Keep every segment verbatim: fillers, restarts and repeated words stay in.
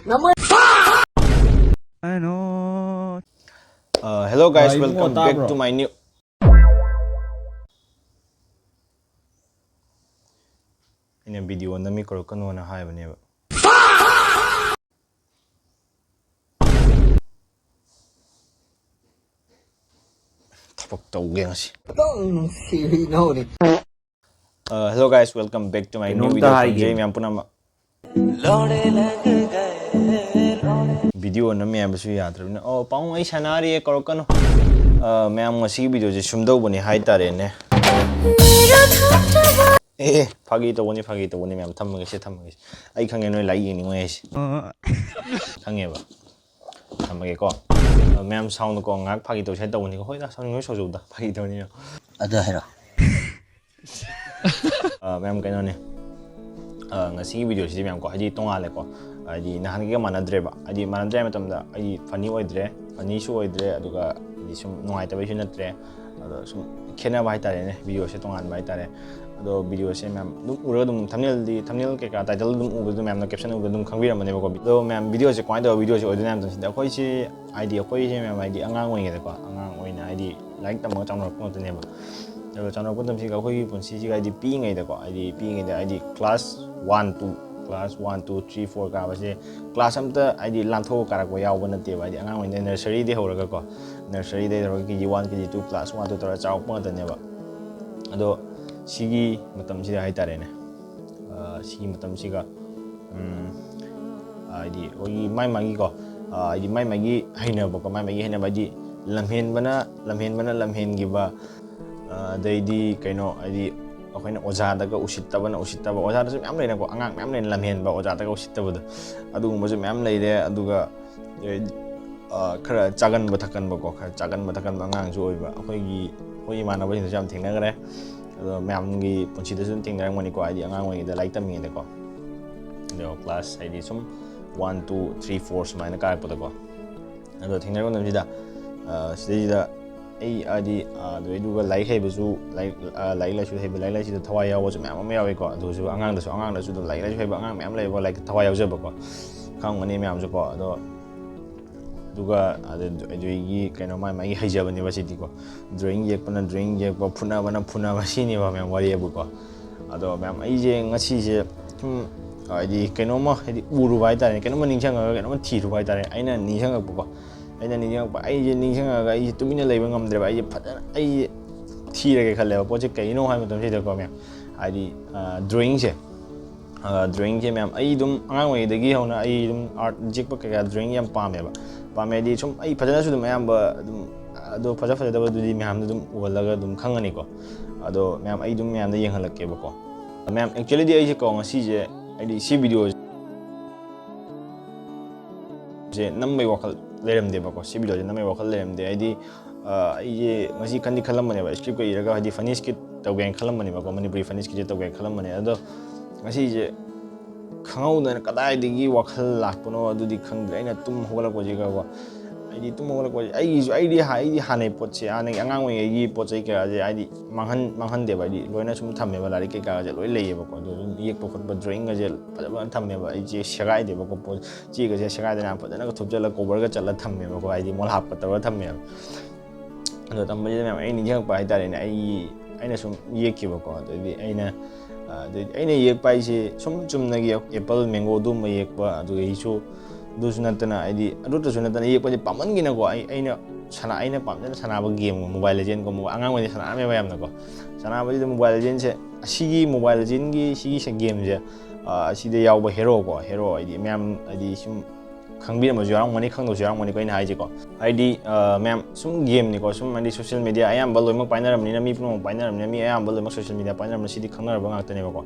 ꯅꯃꯣꯏ꯫ I know. Uh, hello guys, ah, ꯏꯕꯨꯡꯉꯣ, welcome back ꯇꯥꯕ꯭ꯔꯣ? To my new. ꯑꯩꯅ video ꯅꯝꯃꯤ ꯀꯧꯔꯛꯀꯅꯣꯅ ꯍꯥꯏꯕꯅꯦꯕ꯫ ꯊꯕꯛ ꯇꯧꯒꯦ ꯉꯁꯤ꯫ ꯅꯨꯡꯁꯤꯕꯤ ꯅꯧꯅꯤ꯫ Uh, hello guys, welcome back to my new ꯀꯩꯅꯣꯝꯇ video. ꯍꯥꯏꯒꯦ꯫ ꯈꯪꯖꯩ ꯃꯌꯥꯝ ꯄꯨꯝꯅꯃꯛ꯫ ꯚꯤꯗꯤꯑꯣ ꯅꯝꯃꯦ ꯍꯥꯏꯕꯁꯨ ꯌꯥꯗ꯭ꯔꯕꯅꯤꯅ, ꯑꯣ, ꯄꯥꯎꯡ ꯑꯩ ꯁꯥꯟꯅꯔꯤꯌꯦ, ꯀꯧꯔꯛꯀꯅꯨ꯫ ꯑ, ꯃꯌꯥꯝ, ꯉꯁꯤꯒꯤ ꯚꯤꯗꯤꯑꯣꯁꯦ ꯁꯨꯝꯗꯧꯕꯅꯤ ꯍꯥꯏꯇꯥꯔꯦꯅꯦ꯫ ꯑꯦ, ꯑꯦ, ꯐꯥꯒꯤ ꯇꯧꯕꯅꯤ, ꯐꯥꯒꯤ ꯇꯧꯕꯅꯤ ꯃꯌꯥꯝ, ꯊꯝꯃꯒꯦ ꯁꯦ, ꯊꯝꯃꯒꯦ ꯁꯦ꯫ ꯑꯩ ꯈꯪꯉꯦ ꯅꯣꯏ ꯂꯥꯏꯛ ꯌꯦꯡꯅꯤꯡꯉꯣꯏ ꯍꯥꯏꯁꯦ꯫ ꯈꯪꯉꯦꯕ꯫ ꯊꯝꯃꯒꯦꯀꯣ꯫ ꯑ, ꯃꯌꯥꯝ ꯁꯥꯎꯅꯨꯀꯣ, ꯉꯥꯏꯍꯥꯛ ꯐꯥꯒꯤ ꯇꯧꯁꯦ ꯍꯥꯏꯅ ꯇꯧꯕꯅꯤꯀꯣ꯫ ꯍꯣꯏꯗ, ꯁꯥꯎꯅꯤꯡꯉꯣꯏ, ꯁꯥꯎꯖꯧꯗ, ꯐꯥꯒꯤ ꯇꯧꯕꯅꯤꯅ꯫ ꯑꯗꯨ ꯍꯥꯏꯔꯣ꯫ ꯑ, ꯃꯌꯥꯝ, ꯀꯩꯅꯣꯅꯦ꯫ ꯑ, ꯉꯁꯤꯒꯤ ꯚꯤꯗꯤꯑꯣꯁꯤꯗꯤ ꯃꯌꯥꯝ ꯀꯣ, ꯍꯥꯏꯗꯤ ꯇꯣꯉꯥꯜꯂꯦꯀꯣ꯫ ꯍꯥꯏꯗꯤ ꯅꯍꯥꯟꯒꯤꯒ ꯃꯥꯟꯅꯗ꯭ꯔꯦꯕ꯫ ꯍꯥꯏꯗꯤ ꯃꯥꯟꯅꯗ꯭ꯔꯦ ꯍꯥꯏ ꯃꯇꯝꯗ, ꯍꯥꯏꯗꯤ ꯐꯅꯤ ꯑꯣꯏꯗ꯭ꯔꯦ, ꯐꯅꯤꯁꯨ ꯑꯣꯏꯗ꯭ꯔꯦ, ꯑꯗꯨꯒ ꯍꯥꯏꯗꯤ ꯁꯨꯝ ꯅꯨꯡꯉꯥꯏꯇꯕꯩꯁꯨ ꯅꯠꯇ꯭ꯔꯦ꯫ ꯑꯗꯣ ꯁꯨꯝ ꯈꯦꯠꯅꯕ ꯍꯥꯏꯇꯥꯔꯦꯅꯦ, ꯚꯤꯗꯤꯑꯣꯁꯦ ꯇꯣꯉꯥꯟꯕ ꯍꯥꯏꯇꯥꯔꯦ꯫ ꯑꯗꯣ ꯚꯤꯗꯤꯑꯣꯁꯦ ꯃꯌꯥꯝ ꯑꯗꯨꯝ ꯎꯔꯒ ꯑꯗꯨꯝ ꯊꯝꯅꯦꯜꯗꯤ, ꯊꯝꯅꯦꯜ ꯀꯩꯀꯥ ꯇꯥꯏꯇꯜ ꯑꯗꯨꯝ ꯎꯕꯗ ꯃꯌꯥꯝꯅ ꯀꯦꯞꯁꯟ ꯎꯕꯗ ꯑꯗꯨꯝ ꯈꯪꯕꯤꯔꯝꯃꯅꯦꯕꯀꯣ꯫ ꯑꯗꯣ ꯃꯌꯥꯝ, ꯚꯤꯗꯤꯑꯣꯁꯦ ꯀꯃꯥꯏꯅ ꯇꯧꯕ ꯚꯤꯗꯤꯑꯣꯁꯦ ꯑꯣꯏꯗꯣꯏꯅꯣ ꯍꯥꯏꯕ ꯃꯇꯝꯁꯤꯗ, ꯑꯩꯈꯣꯏꯁꯦ ꯍꯥꯏꯗꯤ, ꯑꯩꯈꯣꯏꯁꯦ ꯃꯌꯥꯝ ꯍꯥꯏꯗꯤ ꯑꯉꯥꯡ ꯑꯣꯏꯔꯤꯉꯩꯗꯀꯣ, ꯑꯉꯥꯡ ꯑꯣꯏꯅ ꯍꯥꯏꯗꯤ ꯂꯥꯏꯔꯤꯛ ꯇꯝꯃꯒ ꯆꯥꯎꯅꯔꯛꯄ ꯉꯥꯛꯇꯅꯦꯕ꯫ ꯑꯗꯣ ꯆꯥꯎꯔꯛꯄ ꯃꯇꯝꯁꯤꯒ ꯑꯩꯈꯣꯏꯒꯤ ꯄꯨꯟꯁꯤꯁꯤꯒ ꯍꯥꯏꯗꯤ ꯄꯤꯛꯏꯉꯩꯗꯀꯣ, ꯍꯥꯏꯗꯤ ꯄꯤꯛꯏꯉꯩꯗ ꯍꯥꯏꯗꯤ class one two, class one two three four ꯀꯥꯕꯁꯦ class ꯑꯝꯇ ꯍꯥꯏꯗꯤ ꯂꯥꯟꯊꯣꯛꯑ ꯀꯥꯔꯛꯄ ꯌꯥꯎꯕ ꯅꯠꯇꯦꯕ꯫ ꯍꯥꯏꯗꯤ ꯑꯉꯥꯡ ꯑꯣꯏꯔꯤꯉꯩꯗ nurseryꯗꯩ ꯍꯧꯔꯒꯀꯣ, nurseryꯗꯩ ꯍꯧꯔꯒ KG one, KG two, class one two ꯇꯧꯔꯒ ꯆꯥꯎꯔꯛꯄ ꯉꯥꯛꯇꯅꯦꯕ꯫ ꯑꯗꯣ ꯁꯤꯒꯤ ꯃꯇꯝꯁꯤꯗ ꯍꯥꯏꯇꯥꯔꯦꯅꯦ, ꯑ, ꯁꯤꯒꯤ ꯃꯇꯝꯁꯤꯒ, ꯎꯝ, ꯍꯥꯏꯗꯤ ꯑꯩꯈꯣꯏꯒꯤ ꯃꯥꯏ ꯃꯥꯒꯤꯀꯣ, ꯑ, ꯍꯥꯏꯗꯤ ꯃꯥꯏ ꯃꯥꯒꯤ ꯍꯩꯅꯕꯀꯣ, ꯃꯥꯏ ꯃꯥꯒꯤ ꯍꯩꯅꯕ ꯍꯥꯏꯗꯤ ꯂꯝꯍꯦꯟꯕꯅ, ꯂꯝꯍꯦꯟꯕꯅ ꯂꯝꯍꯦꯟꯈꯤꯕ, ꯑ, ꯑꯗꯩꯗꯤ ꯀꯩꯅꯣ ꯍꯥꯏꯗꯤ ꯑꯩꯈꯣꯏꯅ ꯑꯣꯖꯥꯗꯒ ꯎꯁꯤꯠꯇꯕꯅ ꯎꯁꯤꯠꯇꯕ, ꯑꯣꯖꯥꯗꯁꯨ ꯃꯌꯥꯝ ꯂꯩꯅꯀꯣ, ꯑꯉꯥꯡ ꯃꯌꯥꯝ ꯂꯩꯅ ꯂꯝꯍꯦꯟꯕ, ꯑꯣꯖꯥꯗꯒ ꯎꯁꯤꯠꯇꯕꯗꯣ, ꯑꯗꯨꯒꯨꯝꯕꯁꯨ ꯃꯌꯥꯝ ꯂꯩꯔꯦ꯫ ꯑꯗꯨꯒ ꯑ, ꯈꯔ ꯆꯥꯒꯟꯕ ꯊꯛꯀꯟꯕꯀꯣ, ꯈꯔ ꯆꯥꯒꯟꯕ ꯊꯛꯀꯟꯕ ꯑꯉꯥꯡꯁꯨ ꯑꯣꯏꯕ꯫ ꯑꯩꯈꯣꯏꯒꯤ, ꯑꯩꯈꯣꯏ ꯏꯃꯥꯟꯅꯕꯁꯤꯡꯗꯁꯨ ꯌꯥꯝ ꯊꯦꯡꯅꯈ꯭ꯔꯦ꯫ ꯑꯗꯣ ꯃꯌꯥꯝꯒꯤ ꯄꯨꯟꯁꯤꯗꯁꯨ ꯑꯗꯨꯝ ꯊꯦꯡꯅꯔꯝꯒꯅꯤꯀꯣ, ꯍꯥꯏꯗꯤ ꯑꯉꯥꯡ ꯑꯣꯏꯔꯤꯉꯩꯗ ꯂꯥꯏꯔꯤꯛ ꯇꯝꯃꯤꯉꯩꯗꯀꯣ꯫ ꯑꯗꯣ class ꯍꯥꯏꯗꯤ ꯁꯨꯝ one two three four ꯁꯨꯃꯥꯏꯅ ꯀꯥꯔꯛꯄꯗꯀꯣ꯫ ꯑꯗꯣ ꯊꯦꯡꯅꯔꯛꯄ ꯃꯇꯝꯁꯤꯗ, ꯑ, ꯁꯤꯗꯩꯁꯤꯗ ꯑꯩ ꯍꯥꯏꯗꯤ, ꯑ, ꯑꯗꯨꯗꯩꯗꯨꯒ ꯂꯥꯏꯔꯤꯛ ꯍꯩꯕꯁꯨ, ꯂꯥꯏꯔꯤꯛ, ꯑ, ꯂꯥꯏꯔꯤꯛ ꯂꯥꯏꯁꯨ ꯍꯩꯕ, ꯂꯥꯏꯔꯤꯛ ꯂꯥꯏꯁꯨꯗ ꯊꯋꯥꯏ ꯌꯥꯎꯕꯁꯨ ꯃꯌꯥꯝ ꯑꯃ ꯌꯥꯎꯋꯤꯀꯣ꯫ ꯑꯗꯨꯁꯨ ꯑꯉꯥꯡꯗꯁꯨ, ꯑꯉꯥꯡꯗꯁꯨ ꯑꯗꯨꯝ ꯂꯥꯏꯔꯤꯛ ꯂꯥꯏꯁꯨ ꯍꯩꯕ ꯑꯉꯥꯡ ꯃꯌꯥꯝ ꯂꯩꯌꯦꯕꯀꯣ, ꯂꯥꯏꯔꯤꯛꯇ ꯊꯋꯥꯏ ꯌꯥꯎꯖꯕꯀꯣ꯫ ꯈꯪꯉꯝꯒꯅꯤ ꯃꯌꯥꯝꯁꯨꯀꯣ꯫ ꯑꯗꯣ ꯑꯗꯨꯒ ꯑꯗꯨ ꯑꯗꯨꯒꯤ ꯀꯩꯅꯣ ꯃꯥꯏ ꯃꯥꯒꯤ ꯍꯩꯖꯕꯅꯦꯕ ꯁꯤꯗꯤꯀꯣ꯫ ꯗ꯭ꯔꯣꯌꯤꯡ ꯌꯦꯛꯄꯅ ꯗ꯭ꯔꯣꯌꯤꯡ ꯌꯦꯛꯄ, ꯐꯨꯅꯕꯅ ꯐꯨꯅꯕ, ꯁꯤꯅꯦꯕ ꯃꯌꯥꯝ ꯋꯥꯔꯤ ꯍꯥꯏꯕꯨꯀꯣ꯫ ꯑꯗꯣ ꯃꯌꯥꯝ ꯑꯩꯁꯦ ꯉꯁꯤꯁꯦ ꯁꯨꯝ ꯍꯥꯏꯗꯤ ꯀꯩꯅꯣꯝꯃ ꯍꯥꯏꯗꯤ ꯎꯔꯨꯕ ꯍꯥꯏꯇꯥꯔꯦ, ꯀꯩꯅꯣꯝꯃ ꯅꯤꯡꯁꯤꯡꯉꯒ ꯀꯩꯅꯣꯝꯃ ꯊꯤꯔꯨꯕ ꯍꯥꯏꯇꯥꯔꯦ꯫ ꯑꯩꯅ ꯅꯤꯡꯁꯤꯡꯉꯛꯄꯀꯣ, ꯑꯩꯅ ꯅꯤꯡꯁꯤꯡꯉꯛꯄ, ꯑꯩꯁꯦ ꯅꯤꯡꯁꯤꯡꯉꯒ ꯑꯩꯁꯦ ꯇꯨꯃꯤꯟꯅ ꯂꯩꯕ ꯉꯝꯗ꯭ꯔꯦꯕ꯫ ꯑꯩꯁꯦ ꯐꯖꯅ ꯑꯩꯁꯦ ꯊꯤꯔꯒꯦ ꯈꯜꯂꯦꯕ꯫ ꯄꯣꯠꯁꯦ ꯀꯩꯅꯣ ꯍꯥꯏꯕ ꯃꯇꯝꯁꯤꯗꯀꯣ ꯃꯌꯥꯝ, ꯍꯥꯏꯗꯤ ꯗ꯭ꯔꯣꯌꯤꯡꯁꯦ, ꯗ꯭ꯔꯣꯌꯤꯡꯁꯦ ꯃꯌꯥꯝ ꯑꯩ ꯑꯗꯨꯝ ꯑꯉꯥꯡ ꯑꯣꯏꯔꯤꯉꯩꯗꯒꯤ ꯍꯧꯅ ꯑꯩ ꯑꯗꯨꯝ ꯑꯥꯔꯠ ꯌꯦꯛꯄ ꯀꯩꯀꯥ, ꯗ꯭ꯔꯣꯌꯤꯡ ꯌꯥꯝ ꯄꯥꯝꯃꯦꯕ꯫ ꯄꯥꯝꯃꯦ ꯍꯥꯏꯗꯤ ꯁꯨꯝ ꯑꯩ ꯐꯖꯅꯁꯨ ꯑꯗꯨꯝ ꯑꯌꯥꯝꯕ ꯑꯗꯨꯝ, ꯑꯗꯣ ꯐꯖ ꯐꯖꯗꯕꯗꯨꯗꯤ ꯃꯌꯥꯝꯗ ꯑꯗꯨꯝ ꯎꯍꯜꯂꯒ ꯑꯗꯨꯝ ꯈꯪꯉꯅꯤꯀꯣ꯫ ꯑꯗꯣ ꯃꯌꯥꯝ ꯑꯩ ꯑꯗꯨꯝ ꯃꯌꯥꯝꯗ ꯌꯦꯡꯍꯜꯂꯛꯀꯦꯕꯀꯣ꯫ ꯃꯌꯥꯝ actually ꯗꯤ ꯑꯩꯁꯦꯀꯣ ꯉꯁꯤꯁꯦ ꯍꯥꯏꯗꯤ ꯁꯤ ꯚꯤꯗꯤꯑꯣꯁꯦ ꯅꯝꯕꯩ ꯋꯥꯈꯜ ꯂꯩꯔꯝꯗꯦꯕꯀꯣ꯫ ꯁꯤ ꯚꯤꯗꯤꯑꯣꯁꯦ ꯅꯝꯕꯩ ꯋꯥꯈꯜ ꯂꯩꯔꯝꯗꯦ꯫ ꯍꯥꯏꯗꯤ ꯑꯩꯁꯦ ꯉꯁꯤ ꯈꯟꯗꯤ ꯈꯜꯂꯝꯕꯅꯦꯕ, ꯁ꯭ꯀ꯭ꯔꯤꯞꯀ ꯏꯔꯒ ꯍꯥꯏꯗꯤ ꯐꯅꯤ ꯁ꯭ꯀꯤꯠ ꯇꯧꯒꯦꯅ ꯈꯜꯂꯝꯕꯅꯦꯕꯀꯣ, ꯃꯅꯤꯄꯨꯔꯤ ꯐꯅꯤ ꯁ꯭ꯀꯤꯠꯁꯦ ꯇꯧꯒꯦꯅ ꯈꯜꯂꯝꯕꯅꯦ꯫ ꯑꯗꯣ ꯉꯁꯤꯁꯦ ꯈꯪꯍꯧꯗꯅ ꯀꯗꯥꯏꯗꯒꯤ ꯋꯥꯈꯜ ꯂꯥꯛꯄꯅꯣ ꯑꯗꯨꯗꯤ ꯈꯪꯗ꯭ꯔꯦ꯫ ꯑꯩꯅ ꯇꯨꯝ ꯍꯧꯒꯠꯂꯛꯄꯁꯤꯒꯀꯣ, ꯑꯩꯗꯤ ꯇꯨꯝ ꯍꯧꯒꯠꯂꯛꯄꯁꯦ ꯑꯩꯒꯤꯁꯨ, ꯑꯩꯗꯤ ꯍꯥ-, ꯑꯩꯗꯤ ꯍꯥꯟꯅꯩ ꯄꯣꯠꯁꯦ, ꯍꯥꯟꯅꯒꯤ ꯑꯉꯥꯡ ꯑꯣꯏꯔꯤꯉꯩꯒꯤ ꯄꯣꯠ ꯆꯩ ꯀꯌꯥꯁꯦ ꯍꯥꯏꯗꯤ ꯃꯥꯡꯍꯟ-, ꯃꯥꯡꯍꯟꯗꯦꯕ꯫ ꯍꯥꯏꯗꯤ ꯂꯣꯏꯅ ꯁꯨꯝ ꯊꯝꯃꯦꯕ, ꯂꯥꯏꯔꯤꯛ ꯀꯩꯀꯥꯁꯦ ꯂꯣꯏ ꯂꯩꯌꯦꯕꯀꯣ꯫ ꯑꯗꯣ ꯑꯗꯨꯝ ꯌꯦꯛꯄ ꯈꯣꯠꯄ ꯗ꯭ꯔꯣꯌꯤꯡꯒꯁꯦ ꯐꯖ ꯐꯖꯅ ꯊꯝꯃꯦꯕ꯫ ꯑꯩꯁꯦ ꯁꯦꯒꯥꯏꯗꯦꯕꯀꯣ, ꯄꯣꯠ ꯆꯦꯒꯁꯦ ꯁꯦꯒꯥꯏꯗꯅ ꯌꯥꯝ ꯐꯖꯅꯒ ꯊꯨꯞꯆꯜꯂ ꯀꯣꯕꯔꯒ ꯆꯠꯂ ꯊꯝꯃꯦꯕꯀꯣ, ꯍꯥꯏꯗꯤ ꯃꯣꯜꯍꯥꯞꯀ ꯇꯧꯔ ꯊꯝꯃꯦꯕ꯫ ꯑꯗꯣ ꯊꯝꯕꯁꯤꯗ ꯃꯌꯥꯝ ꯑꯩ ꯅꯤꯡꯁꯤꯡꯉꯛꯄ ꯍꯥꯏꯇꯥꯔꯦꯅꯦ, ꯑꯩ, ꯑꯩꯅ ꯁꯨꯝ ꯌꯦꯛꯈꯤꯕꯀꯣ꯫ ꯑꯗꯩꯗꯤ ꯑꯩꯅ, ꯑꯗꯩꯗꯤ ꯑꯩꯅ ꯌꯦꯛꯄ ꯍꯥꯏꯁꯦ ꯁꯨꯝ ꯆꯨꯝꯅꯒꯤ ꯑꯦꯄꯜ, ꯃꯦꯡꯒꯣ ꯑꯗꯨꯒꯨꯝꯕ ꯌꯦꯛꯄ, ꯑꯗꯨꯗꯒꯤꯁꯨ ꯑꯗꯨꯁꯨ ꯅꯠꯇꯅ ꯍꯥꯏꯗꯤ ꯑꯗꯨꯇꯁꯨ ꯅꯠꯇꯅ ꯌꯦꯛꯄꯁꯦ ꯄꯥꯝꯃꯟꯈꯤꯅꯀꯣ, ꯑꯩ, ꯑꯩꯅ ꯁꯥꯟꯅ-, ꯑꯩꯅ ꯄꯥꯝꯖꯅ ꯁꯥꯟꯅꯕ ꯒꯦꯝꯒꯨꯝꯕ, ꯃꯣꯕꯥꯏꯜ ꯂꯦꯖꯦꯟꯒꯨꯝꯕ ꯑꯉꯥꯡ ꯑꯣꯏꯅ ꯁꯥꯟꯅꯔꯝꯃꯦꯕ ꯌꯥꯝꯅꯀꯣ꯫ ꯁꯥꯟꯅꯕꯁꯤꯗ ꯃꯣꯕꯥꯏꯜ ꯂꯦꯖꯦꯟꯁꯦ, ꯑꯁꯤꯒꯤ ꯃꯣꯕꯥꯏꯜ ꯂꯦꯖꯦꯟꯒꯤ ꯁꯤꯒꯤ ꯒꯦꯝꯁꯦ, ꯑꯁꯤꯗ ꯌꯥꯎꯕ ꯍꯦꯔꯣꯀꯣ, ꯍꯦꯔꯣ ꯍꯥꯏꯗꯤ ꯃꯌꯥꯝ ꯍꯥꯏꯗꯤ ꯁꯨꯝ ꯈꯪꯕꯤꯔꯝꯕꯁꯨ ꯌꯥꯎꯔꯝꯒꯅꯤ, ꯈꯪꯗꯕꯁꯨ ꯌꯥꯎꯔꯝꯒꯅꯤꯀꯣ ꯑꯩꯅ ꯍꯥꯏꯁꯦꯀꯣ꯫ ꯍꯥꯏꯗꯤ, ꯑ, ꯃꯌꯥꯝ ꯁꯨꯝ ꯒꯦꯝꯅꯤꯀꯣ, ꯁꯨꯝ ꯍꯥꯏꯗꯤ social media ꯑꯌꯥꯝꯕ ꯂꯣꯏꯅꯃꯛ ꯄꯥꯏꯅꯔꯕꯅꯤꯅ, ꯃꯤ ꯄꯨꯝꯅꯃꯛ ꯄꯥꯏꯅꯔꯕꯅꯤꯅ, ꯃꯤ ꯑꯌꯥꯝꯕ ꯂꯣꯏꯅꯃꯛ social media ꯄꯥꯏꯅꯔꯕꯅꯤꯅ ꯁꯤꯗꯤ ꯈꯪꯅꯔꯕ ꯉꯥꯛꯇꯅꯦꯕꯀꯣ꯫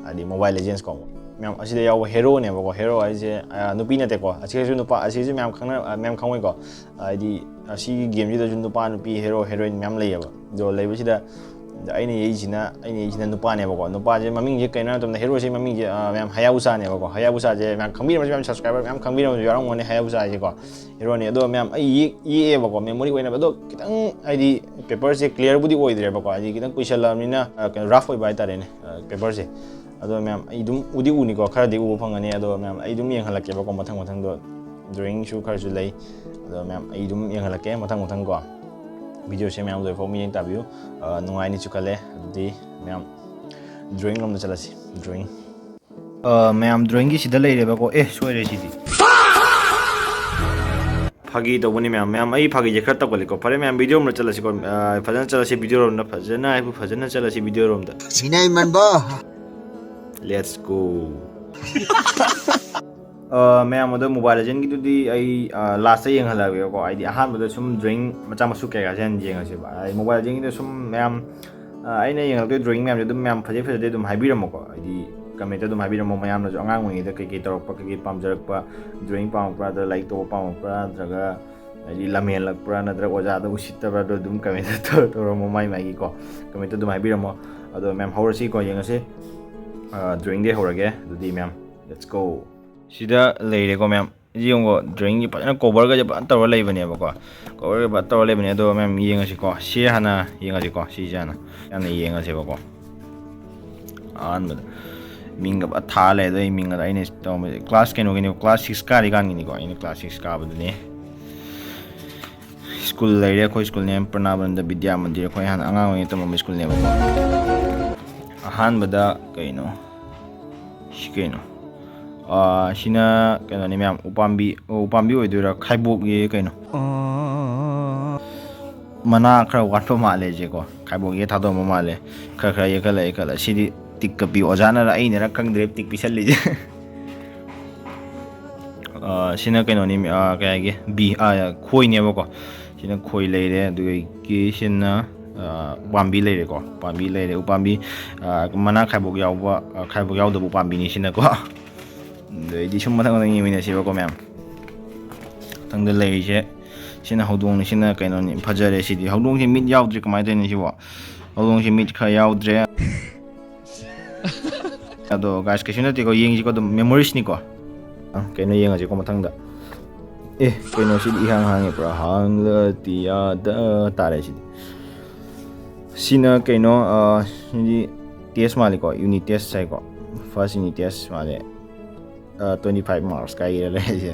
ꯍꯥꯏꯗꯤ Mobile Legends ꯀꯣ꯫ ꯃꯌꯥꯝ ꯑꯁꯤꯗ ꯌꯥꯎꯕ ꯍꯦꯔꯣꯅꯦꯕꯀꯣ, ꯍꯦꯔꯣ ꯍꯥꯏꯁꯦ, ꯑ, ꯅꯨꯄꯤ ꯅꯠꯇꯦꯀꯣ, ꯑꯁꯤꯁꯨ ꯅꯨꯄꯥ, ꯑꯁꯤꯁꯨ ꯃꯌꯥꯝ ꯈꯪꯅ-, ꯑ, ꯃꯌꯥꯝ ꯈꯪꯉꯣꯏꯀꯣ꯫ ꯍꯥꯏꯗꯤ ꯑꯁꯤꯒꯤ ꯒꯦꯝꯁꯤꯗꯁꯨ ꯅꯨꯄꯥ ꯅꯨꯄꯤ ꯍꯦꯔꯣ ꯍꯦꯔꯣꯏꯟ ꯃꯌꯥꯝ ꯂꯩꯌꯦꯕ꯫ ꯑꯗꯣ ꯂꯩꯕꯁꯤꯗ ꯑꯗ ꯑꯩꯅ ꯌꯦꯛꯏꯁꯤꯅ, ꯑꯩꯅ ꯌꯦꯛꯏꯁꯤꯅ ꯅꯨꯄꯥꯅꯦꯕꯀꯣ꯫ ꯅꯨꯄꯥꯁꯦ ꯃꯃꯤꯡꯁꯦ ꯀꯩꯅꯣ ꯍꯥꯏ ꯃꯇꯝꯗ ꯍꯦꯔꯣꯁꯦ ꯃꯃꯤꯡꯁꯦ, ꯑ, ꯃꯌꯥꯝ ꯍꯌꯥꯕꯨꯁꯥꯅꯦꯕꯀꯣ꯫ ꯍꯌꯥꯕꯨꯁꯥꯁꯦ ꯃꯌꯥꯝ ꯈꯪꯕꯤꯔꯝꯃꯁꯨ, ꯃꯌꯥꯝ subscriber ꯃꯌꯥꯝ ꯈꯪꯕꯤꯔꯝꯃꯁꯨ ꯌꯥꯎꯔꯝꯒꯅꯤ ꯍꯌꯥꯕꯨꯁꯥ ꯍꯥꯏꯁꯦꯀꯣ꯫ ꯍꯦꯔꯣꯅꯤ꯫ ꯑꯗꯣ ꯃꯌꯥꯝ ꯑꯩ ꯌꯦꯛ-, ꯌꯦꯛꯑꯦꯕꯀꯣ, memory ꯑꯣꯏꯅꯕ꯫ ꯑꯗꯣ ꯈꯤꯇꯪ ꯍꯥꯏꯗꯤ paperꯁꯦ clearꯕꯨꯗꯤ ꯑꯣꯏꯗ꯭ꯔꯦꯕꯀꯣ, ꯍꯥꯏꯗꯤ ꯈꯤꯇꯪ ꯀꯨꯏꯁꯜꯂꯛꯑꯕꯅꯤꯅ, ꯑ, ꯀꯩꯅꯣ rough ꯑꯣꯏꯕ ꯍꯥꯏꯇꯥꯔꯦꯅꯦ, ꯑ, paperꯁꯦ꯫ ꯑꯗꯣ ꯃꯌꯥꯝ, ꯑꯩ ꯑꯗꯨꯝ ꯎꯗꯤ ꯎꯅꯤꯀꯣ, ꯈꯔꯗꯤ ꯎꯕ ꯐꯪꯒꯅꯤ꯫ ꯑꯗꯣ ꯃꯌꯥꯝ, ꯑꯩ ꯑꯗꯨꯝ ꯌꯦꯡꯍꯜꯂꯛꯀꯦꯕꯀꯣ, ꯃꯊꯪ ꯃꯊꯪꯗꯣ꯫ ꯗ꯭ꯔꯣꯌꯤꯡꯁꯨ ꯈꯔꯁꯨ ꯂꯩ꯫ ꯑꯗꯣ ꯃꯌꯥꯝ, ꯑꯩ ꯑꯗꯨꯝ ꯌꯦꯡꯍꯜꯂꯛꯀꯦ ꯃꯊꯪ ꯃꯊꯪ ꯀꯣ꯫ ꯚꯤꯗꯤꯑꯣꯁꯦ ꯃꯌꯥꯝ ꯂꯣꯏꯐꯥꯎ ꯃꯤꯠꯌꯦꯡ ꯇꯥꯕꯤꯌꯨ꯫ ꯑ, ꯅꯨꯡꯉꯥꯏꯅꯤꯁꯨ ꯈꯜꯂꯦ꯫ ꯑꯗꯨꯗꯤ ꯃꯌꯥꯝ, ꯗ꯭ꯔꯣꯌꯤꯡ ꯔꯣꯝꯗ ꯆꯠꯂꯁꯤ꯫ ꯗ꯭ꯔꯣꯌꯤꯡ꯫ ꯑ, ꯃꯌꯥꯝ, ꯗ꯭ꯔꯣꯌꯤꯡꯒꯤ ꯁꯤꯗ ꯂꯩꯔꯦꯕꯀꯣ꯫ ꯑꯦ, ꯁꯣꯏꯔꯦ ꯁꯤꯗꯤ꯫ ꯐꯥꯒꯤ ꯇꯧꯕꯅꯤ ꯃꯌꯥꯝ꯫ ꯃꯌꯥꯝ, ꯑꯩ ꯐꯥꯒꯤꯁꯦ ꯈꯔ ꯇꯧꯒꯜꯂꯤꯀꯣ꯫ ꯐꯔꯦ ꯃꯌꯥꯝ, ꯚꯤꯗꯤꯑꯣ ꯔꯣꯝꯗ ꯆꯠꯂꯁꯤꯀꯣ꯫ ꯑ, ꯐꯖꯅ ꯆꯠꯂꯁꯤ ꯚꯤꯗꯤꯑꯣ ꯔꯣꯝꯗ꯫ ꯐꯖꯅ ꯍꯥꯏꯕꯨ ꯐꯖꯅ ꯆꯠꯂꯁꯤ ꯚꯤꯗꯤꯑꯣ ꯔꯣꯝꯗ꯫ ꯁꯤꯅꯩ ꯃꯟꯕ꯫ Let's go꯫ ꯑ, ꯃꯌꯥꯝ, ꯑꯗꯣ Mobile Legend ꯒꯤꯗꯨꯗꯤ ꯑꯩ, ꯑ, last ꯇ ꯌꯦꯡꯍꯜꯂꯛꯑꯒꯦꯀꯣ꯫ ꯍꯥꯏꯗꯤ ꯑꯍꯥꯟꯕꯗ ꯁꯨꯝ ꯗ꯭ꯔꯣꯌꯤꯡ ꯃꯆꯥ ꯃꯁꯨ ꯀꯩꯀꯥꯁꯦ ꯍꯥꯟꯅ ꯌꯦꯡꯉꯁꯦꯕ꯫ ꯍꯥꯏꯗꯤ Mobile Legend ꯒꯤꯗ ꯁꯨꯝ ꯃꯌꯥꯝ, ꯑ, ꯑꯩꯅ ꯌꯦꯡꯍꯜꯂꯛꯇꯣꯏ ꯗ꯭ꯔꯣꯌꯤꯡ ꯃꯌꯥꯝꯁꯦ ꯑꯗꯨꯝ ꯃꯌꯥꯝ ꯐꯖꯩ ꯐꯖꯗꯦ ꯑꯗꯨꯝ ꯍꯥꯏꯕꯤꯔꯝꯃꯣꯀꯣ꯫ ꯍꯥꯏꯗꯤ comment ꯇ ꯑꯗꯨꯝ ꯍꯥꯏꯕꯤꯔꯝꯃꯣ, ꯃꯌꯥꯝꯅꯁꯨ ꯑꯉꯥꯡ ꯑꯣꯏꯔꯤꯉꯩꯗ ꯀꯩꯀꯩ ꯇꯧꯔꯛꯄ, ꯀꯩꯀꯩ ꯄꯥꯝꯖꯔꯛꯄ, ꯗ꯭ꯔꯣꯌꯤꯡ ꯄꯥꯝꯃꯛꯄ꯭ꯔꯥ, ꯅꯠꯇ꯭ꯔꯒ ꯂꯥꯏꯔꯤꯛ ꯇꯧꯕ ꯄꯥꯝꯃꯛꯄ꯭ꯔꯥ, ꯅꯠꯇ꯭ꯔꯒ ꯍꯥꯏꯗꯤ ꯂꯝꯍꯦꯜꯂꯛꯄ꯭ꯔꯥ, ꯅꯠꯇ꯭ꯔꯒ ꯑꯣꯖꯥꯗ ꯎꯁꯤꯠꯇꯕ꯭ꯔꯥ, ꯑꯗꯨ ꯑꯗꯨꯝ comment ꯇ ꯇꯧꯔꯝꯃꯣ, ꯃꯥꯏ ꯃꯥꯏꯒꯤꯀꯣ comment ꯇ ꯑꯗꯨꯝ ꯍꯥꯏꯕꯤꯔꯝꯃꯣ꯫ ꯑꯗꯣ ꯃꯌꯥꯝ, ꯍꯧꯔꯁꯤꯀꯣ, ꯌꯦꯡꯉꯁꯤ꯫ ꯑ, ꯗ꯭ꯔꯣꯌꯤꯡꯗꯩ ꯍꯧꯔꯒꯦ꯫ ꯑꯗꯨꯗꯤ ꯃꯌꯥꯝ, let's go꯫ ꯁꯤꯗ ꯂꯩꯔꯦꯀꯣ ꯃꯌꯥꯝ꯫ ꯁꯤ ꯌꯦꯡꯉꯣ, ꯗ꯭ꯔꯣꯌꯤꯡꯒꯤ ꯐꯖꯅ cover ꯒꯁꯦ ꯐꯖꯅ ꯇꯧꯔ ꯂꯩꯕꯅꯦꯕꯀꯣ꯫ Cover ꯒ ꯐꯖꯅ ꯇꯧꯔ ꯂꯩꯕꯅꯦ꯫ ꯑꯗꯣ ꯃꯌꯥꯝ ꯌꯦꯡꯉꯁꯤꯀꯣ꯫ ꯁꯤ ꯍꯥꯟꯅ ꯌꯦꯡꯉꯁꯤꯀꯣ꯫ ꯁꯤꯁꯦ ꯍꯥꯟꯅ, ꯍꯥꯟꯅ ꯌꯦꯡꯉꯁꯦꯕꯀꯣ꯫ ꯑꯍꯥꯟꯕꯗ ꯃꯤꯡꯒ ꯐꯖꯅ ꯊꯥ ꯂꯩ꯫ ꯑꯗꯣ ꯑꯩ ꯃꯤꯡꯒꯗ ꯑꯩꯅ ꯇꯧꯔꯝꯕꯁꯦ class ꯀꯩꯅꯣꯒꯤꯅꯦ, class six ꯀꯥꯔꯤ ꯀꯥꯟꯒꯤꯅꯤꯀꯣ꯫ ꯑꯩꯅ class six ꯀꯥꯕꯗꯨꯅꯦ꯫ ꯁ꯭ꯀꯨꯜ ꯂꯩꯔꯦ, ꯑꯩꯈꯣꯏ ꯁ꯭ꯀꯨꯜꯅꯦ ꯄ꯭ꯔꯅꯥꯕꯅꯟꯗ ꯕꯤꯗ꯭ꯌꯥ ꯃꯟꯗꯤꯔ, ꯑꯩꯈꯣꯏ ꯍꯥꯟꯅ ꯑꯉꯥꯡ ꯑꯣꯏꯔꯤꯉꯩ ꯇꯝꯃꯝꯕ ꯁ꯭ꯀꯨꯜꯅꯦꯕꯀꯣ꯫ ꯑꯍꯥꯟꯕꯗ ꯀꯩꯅꯣ, ꯁꯤ ꯀꯩꯅꯣ? ꯑꯥ, ꯁꯤꯅ ꯀꯩꯅꯣꯅꯤ ꯃꯌꯥꯝ, ꯎꯄꯥꯝꯕꯤ, ꯎꯄꯥꯝꯕꯤ ꯑꯣꯏꯗꯣꯏꯔꯥ? ꯈꯥꯏꯕꯣꯛ ꯌꯦ ꯀꯩꯅꯣ? ꯃꯅꯥ ꯈꯔ ꯋꯥꯠꯄ ꯃꯥꯜꯂꯦ ꯁꯦꯀꯣ꯫ ꯈꯥꯏꯕꯣꯛ ꯌꯦ ꯊꯥꯗꯣꯛꯑꯝꯕ ꯃꯥꯜꯂꯦ꯫ ꯈꯔ ꯈꯔ ꯌꯦꯛꯈꯠꯂ ꯌꯦꯛꯈꯠꯂ꯫ ꯁꯤꯗꯤ ꯇꯤꯛꯀ ꯄꯤꯌꯨ꯫ ꯑꯣꯖꯥꯅꯔ ꯑꯩꯅꯔ ꯈꯪꯗ꯭ꯔꯦ ꯇꯤꯛ ꯄꯤꯁꯜꯂꯤꯁꯦ꯫ ꯑ, ꯁꯤꯅ ꯀꯩꯅꯣꯅꯤ, ꯑ, ꯀꯩ ꯍꯥꯏꯒꯦ? ꯕꯤ, ꯑ, ꯈꯣꯏꯅꯦꯕꯀꯣ꯫ ꯁꯤꯅ ꯈꯣꯏ ꯂꯩꯔꯦ, ꯑꯗꯨꯗꯒꯤ ꯁꯤꯅ, ꯑ, ꯎꯄꯥꯝꯕꯤ ꯂꯩꯔꯦꯀꯣ꯫ ꯎꯄꯥꯝꯕꯤ ꯂꯩꯔꯦ, ꯎꯄꯥꯝꯕꯤ, ꯑ, ꯃꯅꯥ ꯈꯥꯏꯕꯣꯛ ꯌꯥꯎꯕ, ꯑ, ꯈꯥꯏꯕꯣꯛ ꯌꯥꯎꯗꯕ ꯎꯄꯥꯝꯕꯤꯅꯤ ꯁꯤꯅꯀꯣ꯫ ꯑꯗꯩꯗꯤ ꯁꯨꯝ ꯃꯊꯪ ꯃꯊꯪ ꯌꯦꯡꯃꯤꯟꯅꯁꯦꯕꯀꯣ ꯃꯌꯥꯝ꯫ ꯃꯊꯪꯗ ꯂꯩꯔꯤꯁꯦ ꯁꯤꯅ ꯍꯧꯗꯣꯡꯅꯤ, ꯁꯤꯅ ꯀꯩꯅꯣꯅꯤ, ꯐꯖꯔꯦ ꯁꯤꯗꯤ꯫ ꯍꯧꯗꯣꯡꯁꯦ ꯃꯤꯠ ꯌꯥꯎꯗ꯭ꯔꯦ, ꯀꯃꯥꯏꯅ ꯇꯧꯔꯤꯅꯣ ꯁꯤꯕꯣ? ꯍꯧꯗꯣꯡꯁꯦ ꯃꯤꯠ ꯈꯔ ꯌꯥꯎꯗ꯭ꯔꯦ꯫ ꯑꯗꯣ guys, ꯀꯩꯁꯨ ꯅꯠꯇꯦꯀꯣ, ꯌꯦꯡꯁꯤꯀꯣ ꯑꯗꯨꯝ, memories ꯅꯤꯀꯣ꯫ ꯑ, ꯀꯩꯅꯣ ꯌꯦꯡꯉꯁꯤꯀꯣ ꯃꯊꯪꯗ꯫ ꯑꯦ, ꯀꯩꯅꯣ ꯁꯤꯗꯤ ꯏꯍꯥꯡ ꯍꯥꯡꯉꯦ, ꯄꯨꯔꯥ ꯍꯥꯡꯂꯇꯤꯌꯥꯗ ꯇꯥꯔꯦ ꯁꯤꯗꯤ꯫ ꯁꯤꯅ ꯀꯩꯅꯣ, ꯑ, ꯁꯤꯗꯤ test ꯃꯥꯜꯂꯤꯀꯣ, unit test ꯍꯥꯏꯀꯣ, first unit test ꯃꯥꯜꯂꯦ꯫ Twenty five marks ꯀꯥꯏꯔ ꯂꯩꯔꯤꯁꯦ꯫